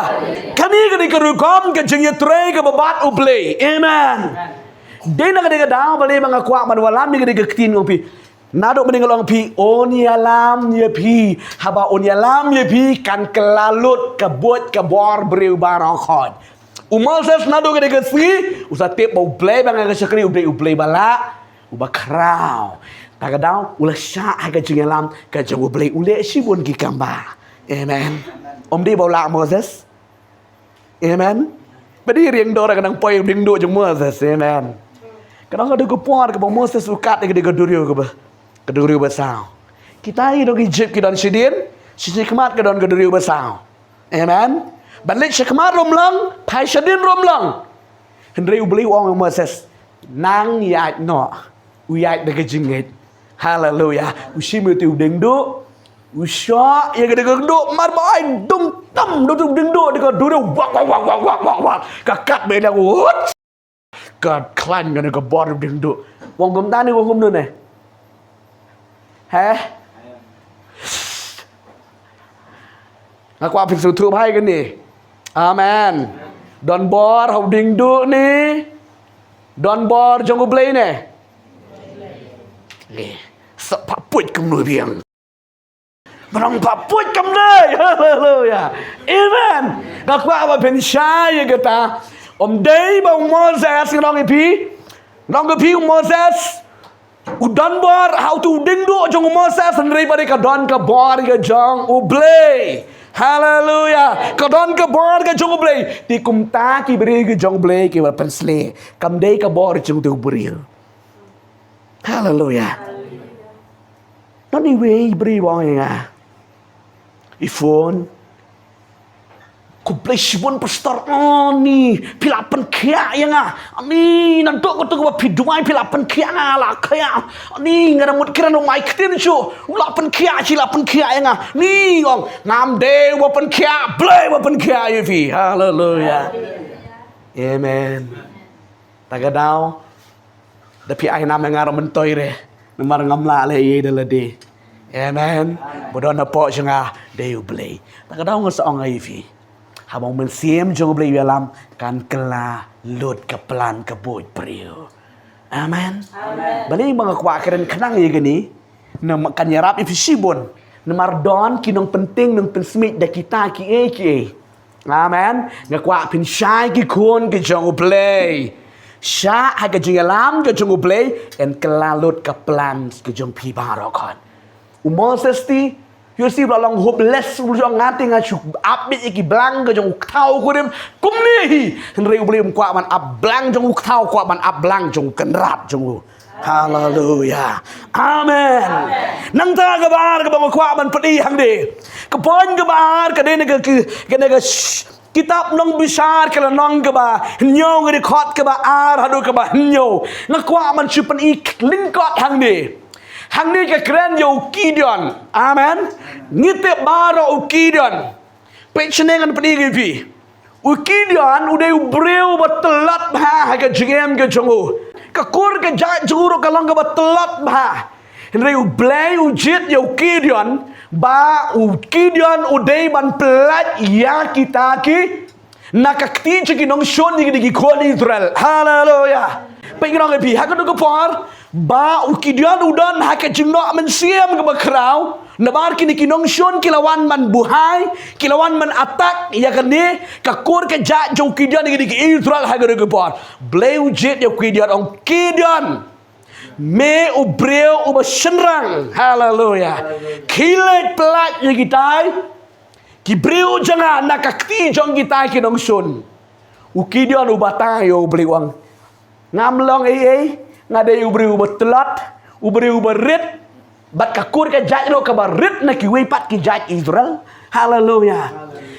Kane ka dei ka rukom ka jingïatrei kaba bad U Blei. Amen. Dei na kane ka daw balei ba nga kwah ban wallam ïa kane ka ktien ong phi. Naduh mynne nga la ong phi, un ïalam ïa phi. Haba un ïalam ïa phi kan kylla lut ka buit ka bor briew baroh khoit. U Moses naduh kane ka sngi u sa tip ba U Blei ba nga ka shakri u dei U Blei ba lah, uba khraw. Ta ka daw u la shah ha ka jingïalam ka jong U Blei, u leh shibun ki kam ba. Amen. Ym dei ba u lah Moses. Amen. Ba dei riang dor ka nang poi u dieng duh jong Moses. Amen. Ka dang ka dei ka por kaba Moses u kat ïa ka dei ka duriaw kaba, ka duriaw ba saw. Kita ki nong Egypt ki don shadien, shi shakhmat ka don ka duriaw ba saw. Amen. Ban leit shakhmat ruh ym long, phai shadien ruh ym long. Hynrei U Blei u ong ïa u Moses, nang ïaid noh. U ïaid da ka jingngeit. Haleluya. U shim ïa uto u dieng duh. U shoh ïa ka dieng duh, mar ba ai dum tam da uto u dieng duh da ka duriaw, wak, wak, wak. Ka kat beit lang, wut. Ka khlaiñ kane ka bor u dieng duh. Ong kumta ne, ong kumno ne? He? Nga kwah phin sngewthuh bha ïa kane. Amen. Don bor ha u dieng duh ne? Don bor jong U Blei ne? Eh, sa pha puit kumno biang. Ba nang pha puit kam dei. Haleluya. Amen. Nga kwah ba phin shai ïa kata. Ym dei ba u Moses, nga ong ïa phi, nga ong ïa phi u Moses u don bor ha uto u dieng duh jong u Moses, hynrei ba dei ka don ka bor ka jong U Blei. Haleluya. Ka don ka bor ka jong U Blei. Te kumta ki briew ki jong U Blei kiba pynshlur. Kam dei ka bor jong uto u briew. Haleluya. Don iwei i briew i ong ïa nga, i phone. Khublei shibun pastor. Ani, phi la pynkhiah ïa nga. Ani, naduh kato kaba phi duwai phi la pynkhiah, nga la khiah. Ani, nga dang mut kren u mai ktien shuh. U la pynkhiah, shi la pynkhiah ïa nga. Ni ong, ngam dei uba pynkhiah, Blei uba pynkhiah ïa phi. Haleluya. Amen. Ta ka daw da phi ai nam ïa nga ruh myntoi re, namar ngam lah leh ei ei da lade. Amen. Ba don hapoh jong nga dei U Blei. Ta ka daw nga sa ong ïa phi, haba U Mynsiem jong U Blei u ïalam, kan kylla lut ka plan ka buit briew. Amen. Balei ba nga kwah kren khnang ïa kane? Namar kan ïarap ïa phi shibun. Namar don ki nongpynting nongpynsmit da kita kiei kiei. Amen. Nga kwah phin shai ki khun ki jong U Blei. Shah ha ka jingïalam ka jong U Blei, yn kylla lut ka plan ka jong phi baroh khoit. U Moses te, u la long hopeless, u ong nga te nga shu ap beit ïa ki blang ka jong u kthaw kurim. Kumne hi. Hynrei U Blei um kwah ban ap blang jong u kthaw, kwah ban ap blang jong u kynrad jong u. Haleluya. Amen. Nangta kaba ar kaba nga kwah ban pyni hangne. Ka point kaba ar ka dei na ka ki, ka na ka sh-, kitab Nongbishar ka lynnong kaba hynñiew, ka dkhot kaba ar haduh kaba hynñiew. Nga kwah ban shu pyni lyngkot hangne. Hangne ka kren ïa u Gideon. Amen. Ngi tip baroh u Gideon. Peit shane ngan pyni ïa phi. U Gideon u dei u briew ba tlot bha ha ka jingim ka jong u. Ka kur ka jait jong u ruh ka long kaba tlot bha. Hynrei U Blei u jied ïa u Gideon, ba u Gideon u dei ban pyllait ïa kita ki, na ka kti jong ki nongshun, ïa ki, ki khun Israel. Haleluya. Peit ngan ong ïa phi, ha katu ka por ba u Gideon u don ha ka jingnoh mynsiem kaba khraw, namar kine ki nongshun ki la wan ban buhai, ki la wan ban attack ïa kane ka kur ka jait jong u Gideon, ïa kine ki Israel ha katu ka por. Blei u jied ïa u Gideon, ong, Gideon, me u briew uba shynrang. Haleluya. Khie leit pyllait ïa kitai ki briew jong nga na ka kti jong kitai ki nongshun. U Gideon u batai ïa U Blei, u ong, ngam long ei ei, nga dei u briew uba tlot, u briew uba rit, bad ka kur ka jait ruh kaba rit na kiwei pat ki jait Israel. Haleluya.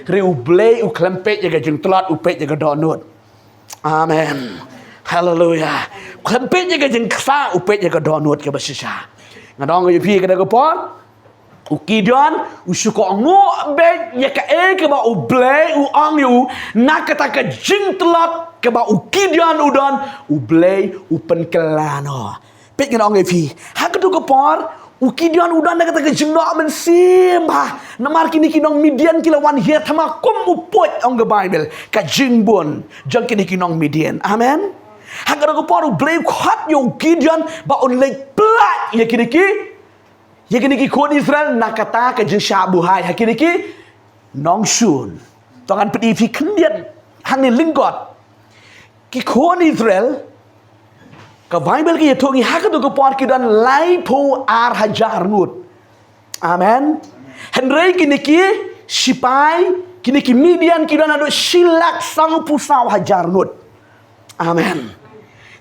Hynrei U Blei u khlem peit ïa ka jingtlot, u peit ïa ka dohnud. Amen. Haleluya. U khlem peit ïa ka jingksa, u peit ïa ka dohnud kaba shisha. Ngan ong ïa phi ha katu ka por, u Gideon u shu kohnguh beit ïa kaei kaba U Blei u ong ïa u. Na kata ka jingtlot kaba u Gideon u don, U Blei u pynkylla noh. Peit ngan ong ïa phi, ha katu ka por u Gideon u don na kata ka jingnoh mynsiem bha, namar kine ki nong Midian ki la wan hiar thma kum u puit, ong ka Baibl, ka jingbun jong kine ki nong Midian. Amen. Ha katu ka por U Blei u khot ïa u Gideon ba un leit pyllait ïa kine ki, ïa kine ki khun Israel na kata ka jingshah buhai ha kine ki nongshun. To ngan pyni ïa phi khyndiat hangne lyngkot. Ki khun Israel, ka Baibl ka ïathuh ïa ngi, ha katu ka por ki don laiphew ar hajar ngut. Amen. Hynrei kine ki shipai, kine ki Midian ki don haduh shi lak sawphew saw hajar ngut. Amen.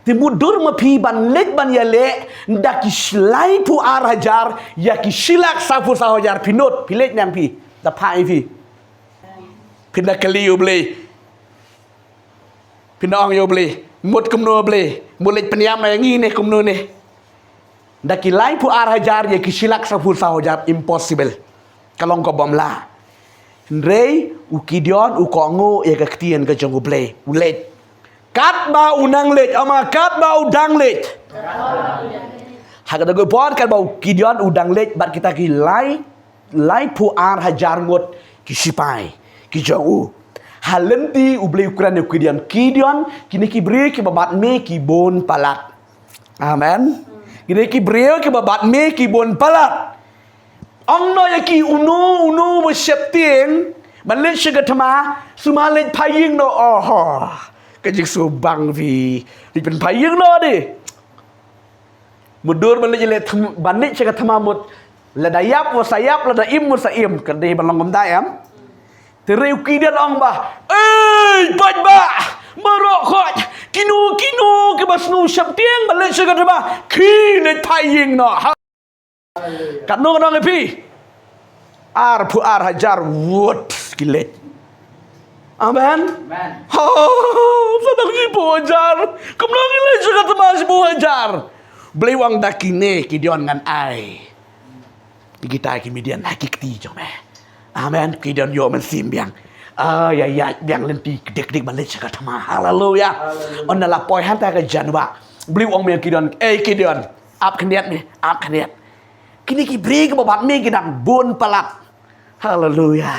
Te mutdur ma phi ban leit ban ïaleh da ki shi, laiphew ar hajar ïa ki shi lak sawphew saw hajar, phi nud, phi leit ne em phi? Da phah ïa phi. Phin da kylli ïa U Blei. Phin da ong ïa U Blei, mut kumno Blei, mut leit pynïap ïa ngi ne kumno ne? Da ki laiphew ar hajar ïa ki shi lak sawphew saw hajar, impossible. Ka long kaba ym lah. Hynrei u Gideon u kohnguh ïa ka ktien ka jong U Blei, u leit. Katba u nang leit, ong ma, katba u dang leit. Ha kata ka por, katba u Gideon u dang leit bad kita ki lai laiphew ar hajar ngut ki shipai ki jong u. Ha lynti U Blei u kren ïa u Gideon, Gideon, kine ki briew kiba bat me ki bun palat. Amen. Kine ki briew kiba bat me ki bun palat. Ong noh ïa ki, uno uno ba sheptieng ban leit sha ka thma, shu ma leit phai ïing noh. Oho. Ka jingsngewbang phi. Leit pynphai ïing noh de. Mutdur ban leit leh, ban leit sha ka thma mut. Lada ïap wat sa ïap, lada im wat sa im. Ka dei ban long kumta em. Te hynrei u Gideon ong ba, ei, paidbah baroh khoit, kino kino kiba sngew sheptieng ban leit sha ka thma, khie leit phai ïing noh. Katno ngan ong ïa phi? Arphew ar hajar wut ki leit. Amen. Amen. Ha, sa dang shiphew hajar. Kumno ngi leit sha ka thma shiphew hajar? Blei u ong, da kine Gideon ngan ai ïa kita ki Midian ha ki kti jong me. Amen. Gideon ïoh mynsiem biang. Ah, ïa, ïa, biang lynti kdik kdik ban leit sha ka thma. Haleluya. Haleluya. Ynda la poi hangta ka jan wah, Blei u ong ma ïa Gideon, ei Gideon, ap khyndiat me, ap khyndiat. Kine ki briew kiba bat me ki dang bun palat. Haleluya.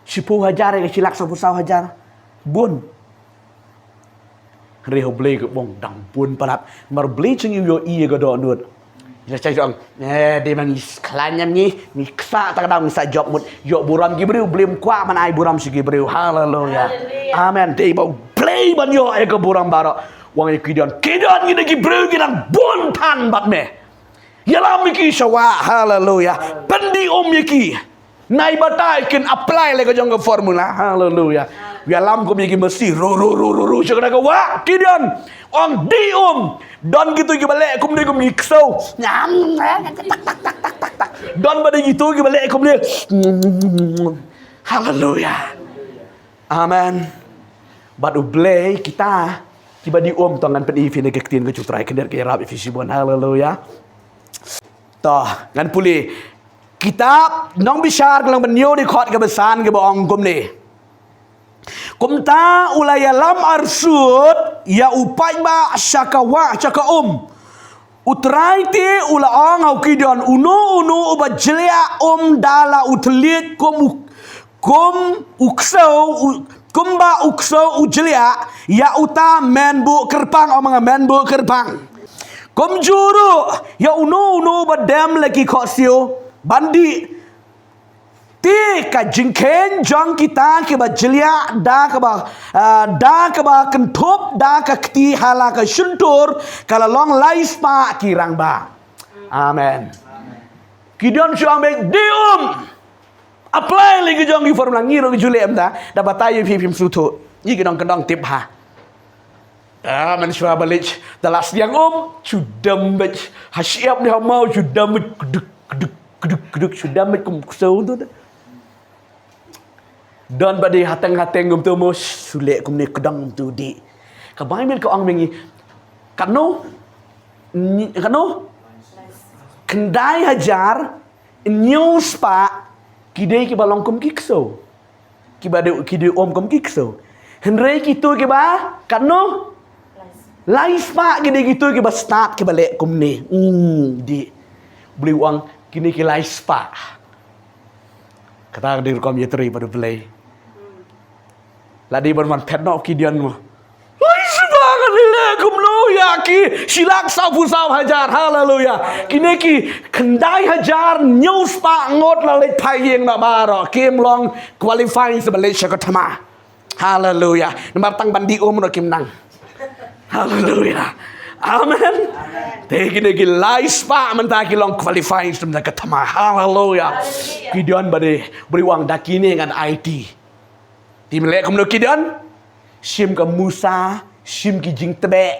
Shiphew hajar ïa ki shi lak sawphew saw hajar. Bun. Hynrei ha U Blei ka bun dang bun palat. Namar U Blei jong ngi u ïohi ïa ka dohnud. Ïa, sa ong, eh, dei ma ngi khlaiñ, ngi, ngi ksa ta ka daw, ngi sa jop mut. Ïoh burom ki briew, U Blei um kwah ban ai burom sha ki briew. Haleluya. Haleluya. Amen. Dei ba U Blei ban ïoh ïa ka burom baroh. U ong ïa Gideon, Gideon, kine ki briew ki dang bun than bad me. Ïalam ïa ki sha wah, haleluya. Pyndih um ïa ki. Nai batai kin apply leh ka jong ka formula, haleluya. Ïalam kum ïa ki masi, ru, ru, ru, ru, ru, sha kane ka wah, Gideon. Ong dih um. Don kito kiba leh kumne kum ki ksew. Nyam, tak, tak, tak, tak, tak, tak. Don ba dei kito kiba leh kumne. Haleluya. Amen. Bad U Blei kita kiba dih um, to ngan pyni ïa phi na ka ktien ka jong U Trai, khyndiat ka ïarap ïa phi shibun. Haleluya. To, ngan pule. Kitab Nongbishar ka lynnong ba hynñiew dkhot kaba san kaba ong kumne. Kumta u la ïalam arsut ïa u paidbah sha ka wah sha ka um. U Trai te u la ong ha u Gideon, uno uno uba jliah um da la u thylliej kum u, kum u ksew, u, kumba u ksew u jliah, ïa uta men buh kyrpang, ong ma nga men buh kyrpang. Kumjuh ruh ïa uno uno uba dem la ki khohsiew ban dih. Te ka jingkheiñ jong kita kiba jliah da kaba, ah, da kaba kynthup da ka kti ha la ka shyntur ka la long lai spah ki rangbah. Amen. Gideon shu ong beit, dih um. Apply lei ki jong ki formula, ngi ruh ngi ju leh mynta, da batai ïa phi phim sngewthuh. Ngi ki nongkyndong tip bha. Ah, mynshuwa ba leit da la sdiang um, shu dem beit ha shyiap ne ha maw, shu dem beit kduk kduk kduk kduk, shu dem beit kum ksew tu. Don ba dei hateng hateng kumtu mo, shu leh kumne kdong kumtu dih. Ka Baibl ka ong ma ngi, katno, nyi- katno, khyndai hajar hynñiew spah ki dei kiba long kum ki ksew. Kiba dei, ki dei um kum ki ksew. Hynrei kito kiba, katno, lai spah ki dei kito kiba stad kiba leh kumne. Hmm, dih. Blei u ong kine ki lai spah. Kata ka dei rukom ïatrei bad U Blei. La dei ban wan phet noh Gideon mo. Lai spah, ngan leh kumno ïa ki shi lak sawphew saw hajar. Haleluya. Kine ki khyndai hajar hynñiew spah ngut la leit phai ïing noh baroh, kim long qualify sa ban leit sha ka thma. Haleluya. Namar tang ban dih um ruh kim nang. Haleluya. Amen. Te kine ki lai spah mynta ki long qualify sa ban leit ka thma. Haleluya. Gideon ba dei, Blei u ong da kine ngan aiti. Te me leh kumno Gideon? Shim ka musa, shim ki jingtbeh.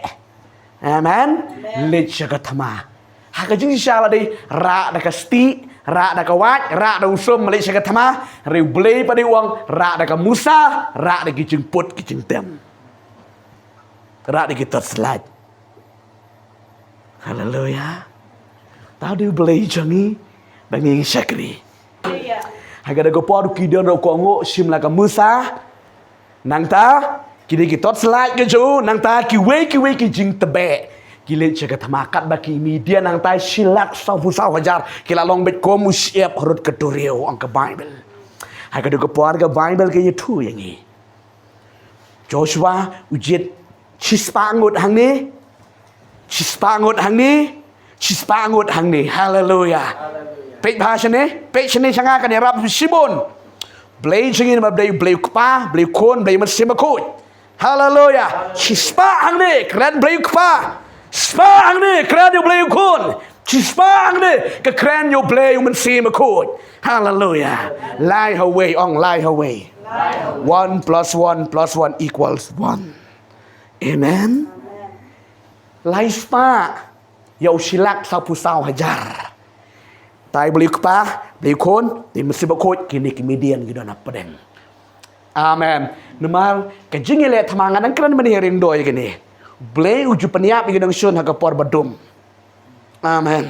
Amen. Leit sha ka thma. Ha ka jingshisha la dei rah da ka stieh, rah da ka wait, rah da u sum, leit sha ka thma. Hynrei U Blei pat dei u ong rah da ka musa, rah da ki jingput ki jingtem. Rah da ki torchlight. Haleluya. Tang dei U Blei jong ngi ba ngi shakri. Ha kata ka por u Gideon ruh u kohnguh, shim la ka musa. Nangta kine ki torchlight ka jong u, nangta kiwei kiwei ki jingtbeh. Ki leit sha ka thma, katba ki Midian nangta shi lak sawphew saw hajar ki la long beit kum u shyiap harud ka duriaw, ong ka Baibl. Ha kata ka por ka Baibl ka ïathuh ïa ngi. Joshua u jied shispah ngut hangne, shispah ngut hangne, shispah ngut hangne. Haleluya. Peit bha shane, peit shane sha nga, kan ïarap shibun. Blei jong ngi namar Blei, Blei u Kpa, Blei u Khun, Blei u Mynsiem Bakhuid. Haleluya. Shispah hangne kren Blei u Kpa. Spah hangne kren ïa u Blei u Khun. Shispah hangne ka kren ïa u Blei u Mynsiem Bakhuid. Haleluya. Lai ha uwei, ong lai ha uwei. One plus one plus one equals one. Amen. Lai spah ïa u shi lak sawphew saw hajar. Te Blei u Kpa, Blei u Khun, Blei u Mynsiem Bakhuid, kine ki Midian ki don hapdeng. Amen. Namar ka jingïaleh thma, nga dang kren mynne ha ring doi kane. Blei u ju pynïap ïa ki nongshun ha ka por ba dum. Amen.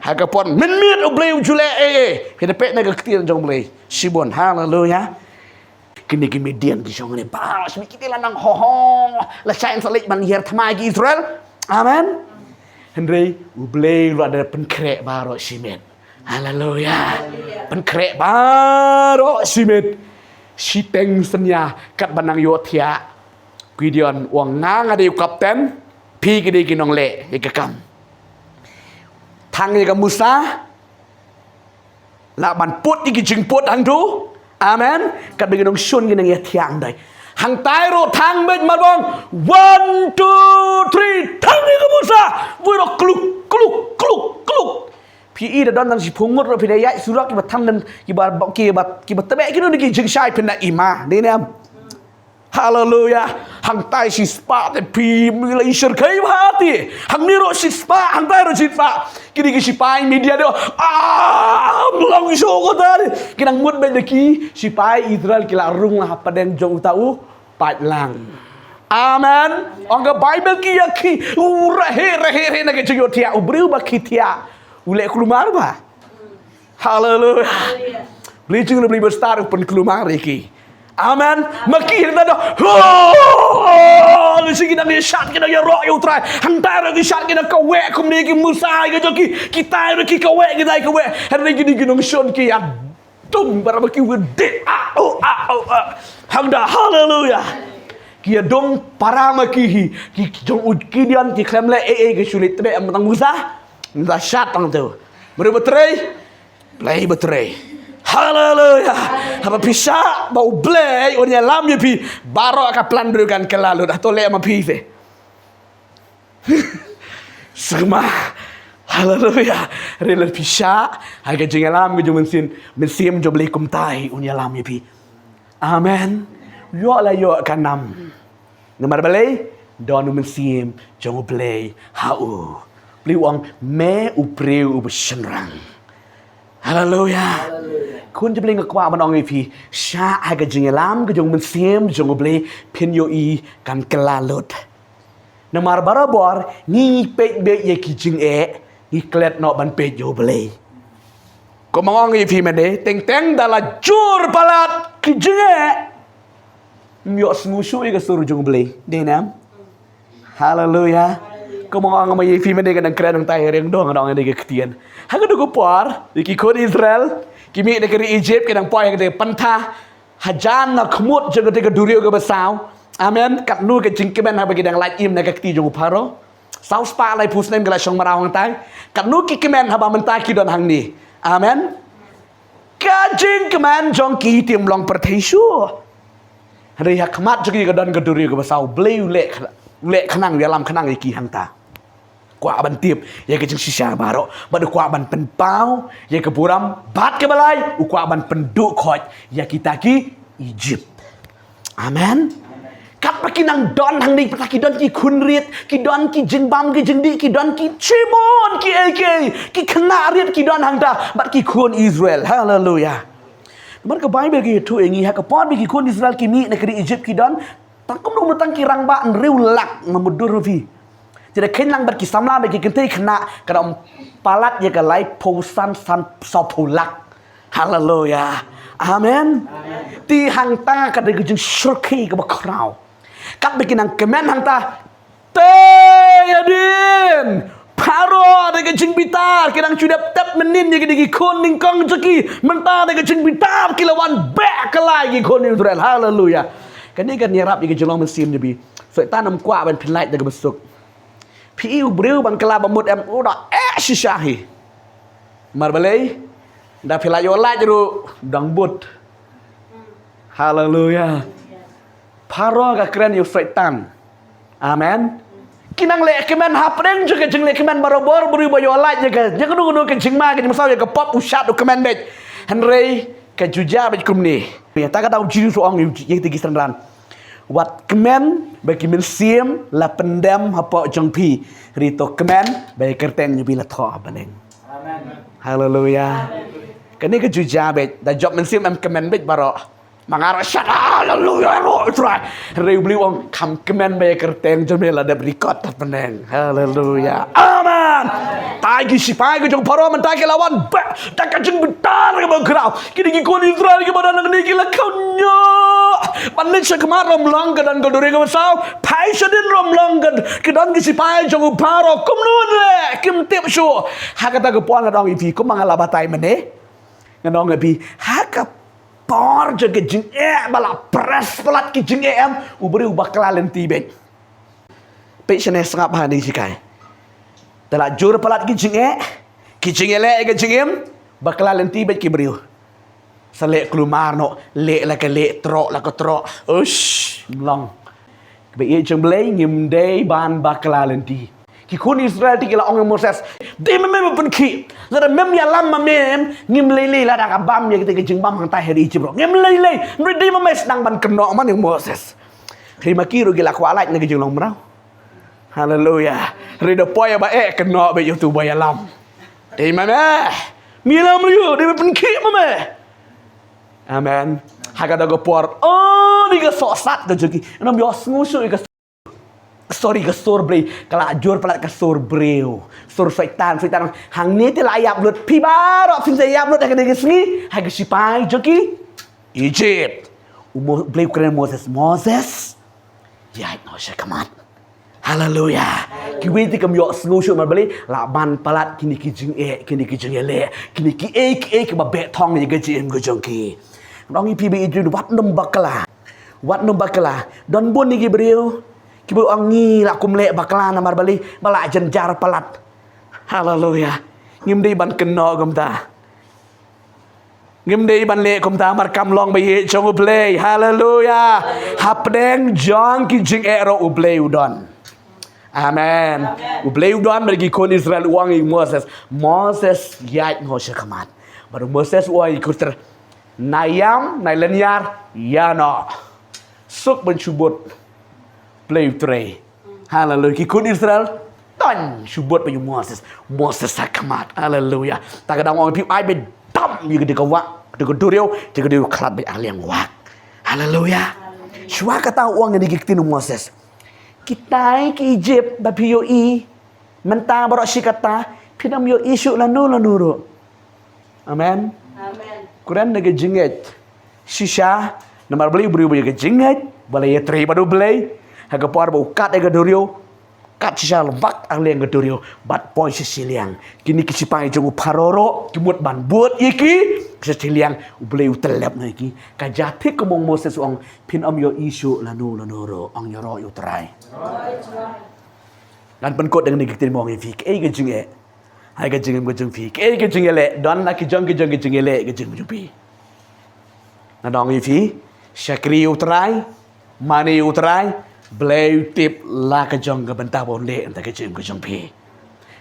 Ha ka por mynmiet U Blei u ju leh ei ei. Phi da peit na ka ktien jong U Blei shibun. Haleluya. Kine ki Midian ki shong ne ba shim kiti la nang ho ho. La shai sa leit ban hiar thma ki Israel. Amen. Hynrei U Blei u la da pynkhreh baroh shimet. Haleluya. Pynkhreh baroh shimet. Shiteng synñia katba nang ïohthiah. Gideon u ong nga nga dei u kapten, phi ki dei ki nongleh ïa ka kam. Thang ïa ka musa, lah ban put ïa ki jingput hangtu. Amen. Katba ki nongshun ki nang ïathiah hangtai. Hangtai ruh thang beit marbong. One, two, three. Thang ïa ka musa. Wei ruh kluk kluk kluk kluk. Phi i da don tang shiphew ngut ruh phi da ïaid surok kiba thang dan kiba, kiba, kiba tbeh kino ki jingshai phin da i ma. Dei ne em? Haleluya. Hangtai shispah te phi, me la i shyrkhei bha te. Hangne ruh shispah, hangtai ruh shispah. Kine ki sipai Midian de, ah, long shuh kata de. Ki nang mut beit da ki sipai Israel ki la rung la hapdeng jong uta u paitlang. Amen. Ong ka Baibl ki ïa ki, u rahe rahe rahe na ka jingïohthiah, u briew ba ki thiah u leh kulmar ba. Haleluya. Blei jong ngi, Blei ba stad, u pynkulmar ïa ki. Amen. Ma ki hangta da. Ki dang ïa shad, ki dang ïaroh ïa U Trai. Hangta ruh ki shad, ki dang kaweh kumne ki Musa, ki jong ki, kita ruh ki kaweh, kita kaweh. Hynrei kine ki nongshun ki ïa dung para ma ki, wede. Ah, oh, ah, oh, ah. Hangta, haleluya. Ki ïa dung para ma ki hi, ki jong u Gideon ki khlem leh ei ei, ki shu leit tbeh ïa u tang Musa. Musa shad tang tu. Mari ba trei. Blei ba trei. Haleluya. Haba phi shah ba U Blei un ïalam ïa phi, baroh ka plan briew kan kylla lut. Hato leh ma phi te? Sngewbha. Haleluya. Hynrei lada phi shah ha ka jingïalam ka jong u Mynsiem, Mynsiem jong U Blei kumta hi un ïalam ïa phi. Amen. Ïoh la ïoh ka nam. Namar balei? Don u Mynsiem jong U Blei ha u. Blei u ong, me u briew uba shynrang. Haleluya. Khun jong U Blei, nga kwah ban ong ïa phi, shah ha ka jingïalam ka jong u Mynsiem jong U Blei, phin ïohi kan kylla lut. Namar barabor ngi peit beit ïa ki jingeh, ngi klet noh ban peit ïa U Blei. Kumba nga ong ïa phi mynne, teng teng da la jur palat ki jingeh, ym ïoh sngew shuh ïa ka sur jong U Blei. Dei ne em? Haleluya. Kumba nga ong ïa phi mynne, ka dang kren nangta ha ring dong, nga ong ïa ka ktien. Ha kata ka por, ïa ki khun Israel ki mih na ka ri Egypt, ki dang poi ha kata ka pynthah. Hajan na khmut jong kata ka duriaw kaba saw. Amen. Katno ka jingkmen haba ki dang lait im na ka kti jong u Pharaoh. Saw spah laiphew snem ki la shong mraw hangtai. Katno ki kmen haba mynta ki don hangne. Amen. Ka jingkmen jong ki ym long pyrthei shuh. Hynrei ha khmat jong ki ka don ka duriaw kaba saw, Blei u leh khnang, u leh khnang, u ïalam khnang ïa ki hangta. Kwah ban tip ïa ka jingshisha baroh, bad u kwah ban pynpaw ïa ka burom bad kaba lai, u kwah ban pynduh khoit ïa kita ki Egypt. Amen. Katba ki nang don hangne pat, ki don ki khun rit, ki don ki jingbam ki jingdih, ki don ki shibun kiei kiei, ki khynnah rit ki don hangta, bad ki khun Israel. Haleluya. Namar ka Baibl ka ïathuh ïa ngi, ha ka por ba ki khun Israel ki mih na ka ri Egypt ki don tang kumno, tang ki rangbah hynriew lak, nga mutdur phi. Te da kheiñ lang bad ki samla bad ki kynthei khynnah, ka dang palat ïa ka laiphew san, san, sawphew lak. Haleluya. Amen. Te hangta ka dei ka jingshyrkhei kaba khraw. Katba ki nang kmen hangta, te hadien Pharaoh da ka jingbitar, ki dang shu dep tep mynnin ïa kine ki khun nyngkong jong ki, mynta da ka jingbitar ki la wan beh kylla ïa ki khun Israel. Haleluya. Kane kan ïarap ïa ka jinglong mynsiem jong phi. Soitan um kwah ban pynlait da kaba suk. Phi i u briew ban kylla ba mut em, u da eh shisha hi. Namar balei? Da phi la ïoh lait ruh dang bud. Haleluya. Pharaoh ka kren ïa u Soitan. Amen. Ki nang leh kmen hapdeng jong ka jingleh kmen barabor, briew ba ïoh lait ïa ka, ïa kano kano ka jingma, ka jingsaw, ïa ka pop, u shad, u kmen beit. Hynrei ka ju jia beit kumne. Ïa kata ka daw Jisu u ong ïa kita ki synran, wat kmen ba ki mynsiem la pyndem hapoh jong phi. Hynrei to kmen ba ïa ka kyrteng jong phi la thoh ha bneng. Amen. Haleluya. Kane ka ju jia beit, da jop mynsiem em kmen beit baroh. Ma nga ruh shad, haleluya, ruh Israel. Hynrei u Blei u ong, kham kmen ba ïa ka kyrteng jong me la dep record ha bneng. Haleluya. Amen. Te ki sipai ka jong u Pharaoh mynta ki la wan beh da ka jingbitar kaba khraw. Kine ki khun Israel kiba don hangne ki la kham ñiuh. Ban leit sha khmat ruh ym long, ka don ka duriaw kaba saw. Phai shadien ruh ym long, ka, ka don ki sipai jong u Pharaoh. Kumno leh, kim tip shuh. Ha kata ka por nga ong ïa phi, kumba nga la batai mynne, nga ong ïa phi, ha ka por jong ka jingeh ba la press palat ki jingeh em, u briew u bakla lynti beit. Peit shane, sngap hangne, sikai. Te la jur palat ki jingeh, ki jingeh leh ka jingim, bakla lynti beit ki briew. Sa leh kulmar noh, leh la ka leh, troh la ka troh. Ush, ym long. Kaba ïeit jong U Blei, ngim dei ban bakla lynti. Ki khun Israel te ki la ong ïa u Moses, dei ma me ba pynkhih. Lada mem ïalam ma me, ngim lei lei lada ka bam ïa kita ki jingbam hangtai ha ri Egypt ruh. Ngim lei lei. Hynrei dei ma me sdang ban kynnoh, ong ïa u Moses. Hynrei ma ki ruh ki la kwah lait na ka jinglong mraw. Haleluya. Hynrei da poi ïa ba eh, kynnoh beit ïa uto uba ïalam. Dei ma me. Me ïalam ruh, dei ma pynkhih ma me. Amen. Ha kata ka por, oh, dei ka sohsat ka jong ki. Ym ïoh sngew shuh ïa ka, sorry, ka sur Blei, ka la jur palat ka sur briew. Sur Soitan, Soitan. Hangne te la ïap lut phi baroh, phin sa ïap lut ha kane ka sngi ha ki sipai jong ki Egypt. U Mo-, Blei u kren Moses, Moses, ïaid noh sha khmat. Haleluya. Kiwei te kim ïohsngew shuh namar balei, la ban palat kine ki jingeh, kine ki jingïaleh, kine kiei kiei kiba beh thong ïa ka jingim ka jong ki. Ngan ong ïa phi ba ïeit, wat nym bakla. Wat nym bakla. Don bun ïa ki briew kiba ong ngi la kum leh bakla namar balei, ba la jynjar palat. Haleluya. Ngim dei ban kynnoh kumta. Ngim dei ban leh kumta, namar kam long ba ïeit jong U Blei. Haleluya. Hapdeng jong ki jingeh ruh U Blei u don. Amen. U Blei u don bad ki khun Israel, u ong ïa u Moses, Moses, ïaid noh sha khmat. Bad u Moses u ong ïa ki khun Israel, na ïam, na lynñiar, ïa noh. Suk ban shu bud Blei U Trai. Haleluya. Ki khun Israel, ton shu bud bad u Moses. Moses sha khmat. Haleluya. Ta ka dang ong ïa phi, ai ba dam ïa ka dei ka wah, ka dei ka duriaw, ka dei ka duriaw khlad bad arliang wah. Haleluya. Shuwa kata u ong ïa ki ktien u Moses, kitai ki Ijipt ba phi ïohi mynta baroh shi katta, phin ym ïohi shuh lano lano ruh. Amen. Amen. Kren na ka jingngeit. Shisha, namar balei? U briew ba ïa ka jingngeit ba la ïatrei bad U Blei, ha ka por ba u kat ïa ka duriaw, kat shisha, la wah arliang ka duriaw bad poi sha shiliang. Kine ki sipai jong u Pharaoh ruh ki mut ban bud ïa ki sha shiliang, U Blei u tyllep noh ïa ki. Ka jia thik kum u Moses u ong, phin ym ïohi shuh lano lano ruh, ong ïaroh ïa U Trai. Ngan pynkut da kine ki ktien, ong ïa phi, kaei ka jingeh ha ka jingim ka jong phi? Kaei ka jingïaleh? Don la ki jong ki jong ki jingïaleh ka jingim ka jong phi? Ngan ong ïa phi, shakri U Trai, mane U Trai, Blei u tip la ka jong ka bynta ba un leh na ka jingim ka jong phi.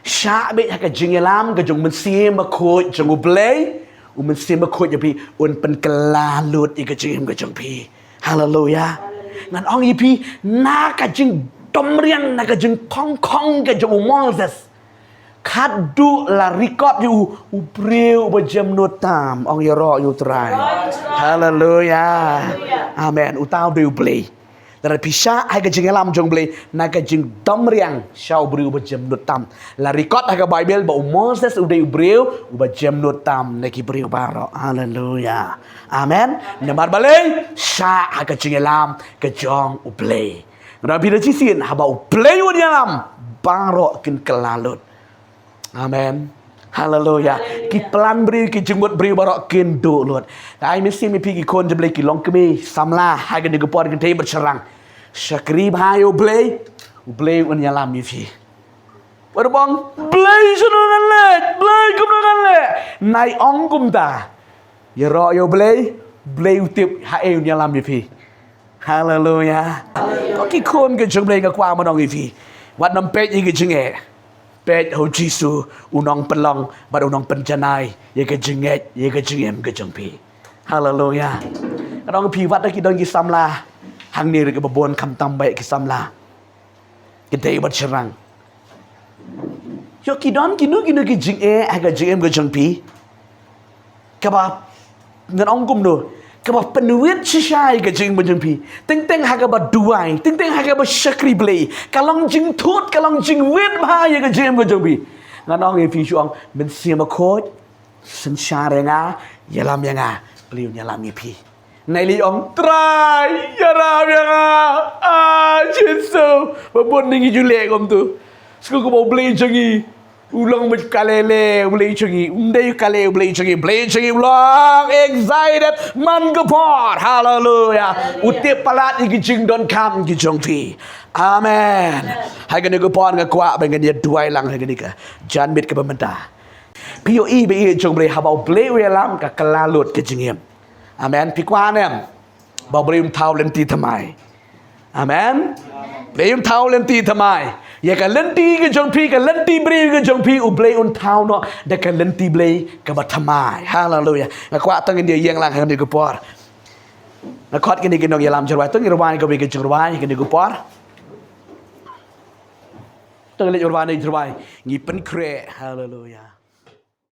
Shah beit ha ka jingïalam ka jong U Mynsiem Bakhuid jong U Blei, U Mynsiem Bakhuid jong phi un pynkylla lut ïa ka jingim ka jong phi. Haleluya. Ngan ong ïa phi, na ka jingdom riang, na ka jingkhongkhong ka jong u Moses, khadduh la record ïa u, u briew uba jemnud tam, ong ïaroh ïa U Trai. Haleluya. Amen. Uta u dei U Blei. Lada phi shah ha ka jingïalam jong U Blei, na ka jingdom riang sha u briew uba jemnud tam. La record ha ka Baibl ba u Moses u dei u briew uba jemnud tam na ki briew baroh. Haleluya. Amen. Namar balei? Shah ha ka jingïalam ka jong U Blei. Ngan ong ïa phi da shisien, haba U Blei un ïalam, baroh kin kylla lut. Amen. Haleluya. Ki plan briew, ki jingmut briew baroh kin duh lut. Nga ai mynsiem ïa phi ki khun jong U Blei, ki longkmie samla ha kane ka por, kynthei bad shynrang. Shakri bha ïa U Blei, U Blei un ïalam ïa phi. Wat ong, Blei, shano ngan leit? Blei, kumno ngan leh? Nai ong kumta. Ïaroh ïa U Blei, Blei u tip haei un ïalam ïa phi. Haleluya. Ko ki khun ka jong U Blei, nga kwah ban ong ïa phi, wat nym peit ïa ka jingeh. Peit ha U Jisu, u nongpynlong bad u nongpynjanai ïa ka jingngeit, ïa ka jingim ka jong phi. Haleluya. Ngan ong ïa phi, wat la ki don ki samla hangne ruh kiba bun, khamtam beit ki samla, kynthei bad shynrang. Ïoh ki don kino kino ki jingeh ha ka jingim ka jong phi, kaba, ngan ong kumno, kaba pynwit shisha ïa ka jingim ka jong phi. Teng teng ha kaba duwai, teng teng ha kaba shakri Blei, ka long jingthut, ka long jingwit bha ïa ka jingim ka jong phi. Ngan ong ïa phi shuh, ong, Mynsiem Bakhuid, synshar ïa nga, ïalam ïa nga. Blei un ïalam ïa phi. Nai lei ong, Trai, ïarap ïa nga. Ah, Jisu, ba bun ngi ju leh kumto. Sngewbha ba U Blei jong ngi u long beit ka lei lei U Blei jong ngi. Um dei ka lei U Blei jong ngi. Blei jong ngi u long excited man ka por. Haleluya. U tip palat ïa ki jingdonkam ki jong phi. Amen. Ha kane ka por nga kwah ba ngin ïa duwai lang ha kane ka janmiet kaba mynta. Phi ïohi ba ïeit jong U Blei, haba U Blei u ïalam, ka kylla lut ka jingim. Amen. Phi kwah ne em ba U Blei un thaw lynti thymmai? Amen. Blei un thaw lynti thymmai. Ïa ka lynti ka jong phi, ka lynti briew ka jong phi, U Blei un thaw noh da ka lynti Blei kaba thymmai. Haleluya. Nga kwah tang ngin ïa ïeng lang ha kane ka por. Nga khot kine ki nongïalam jingrwai, tang ngi rwai kawei ka jingrwai ha kane ka por. Tang leit rwai, leit rwai. Ngi pynkhreh. Haleluya.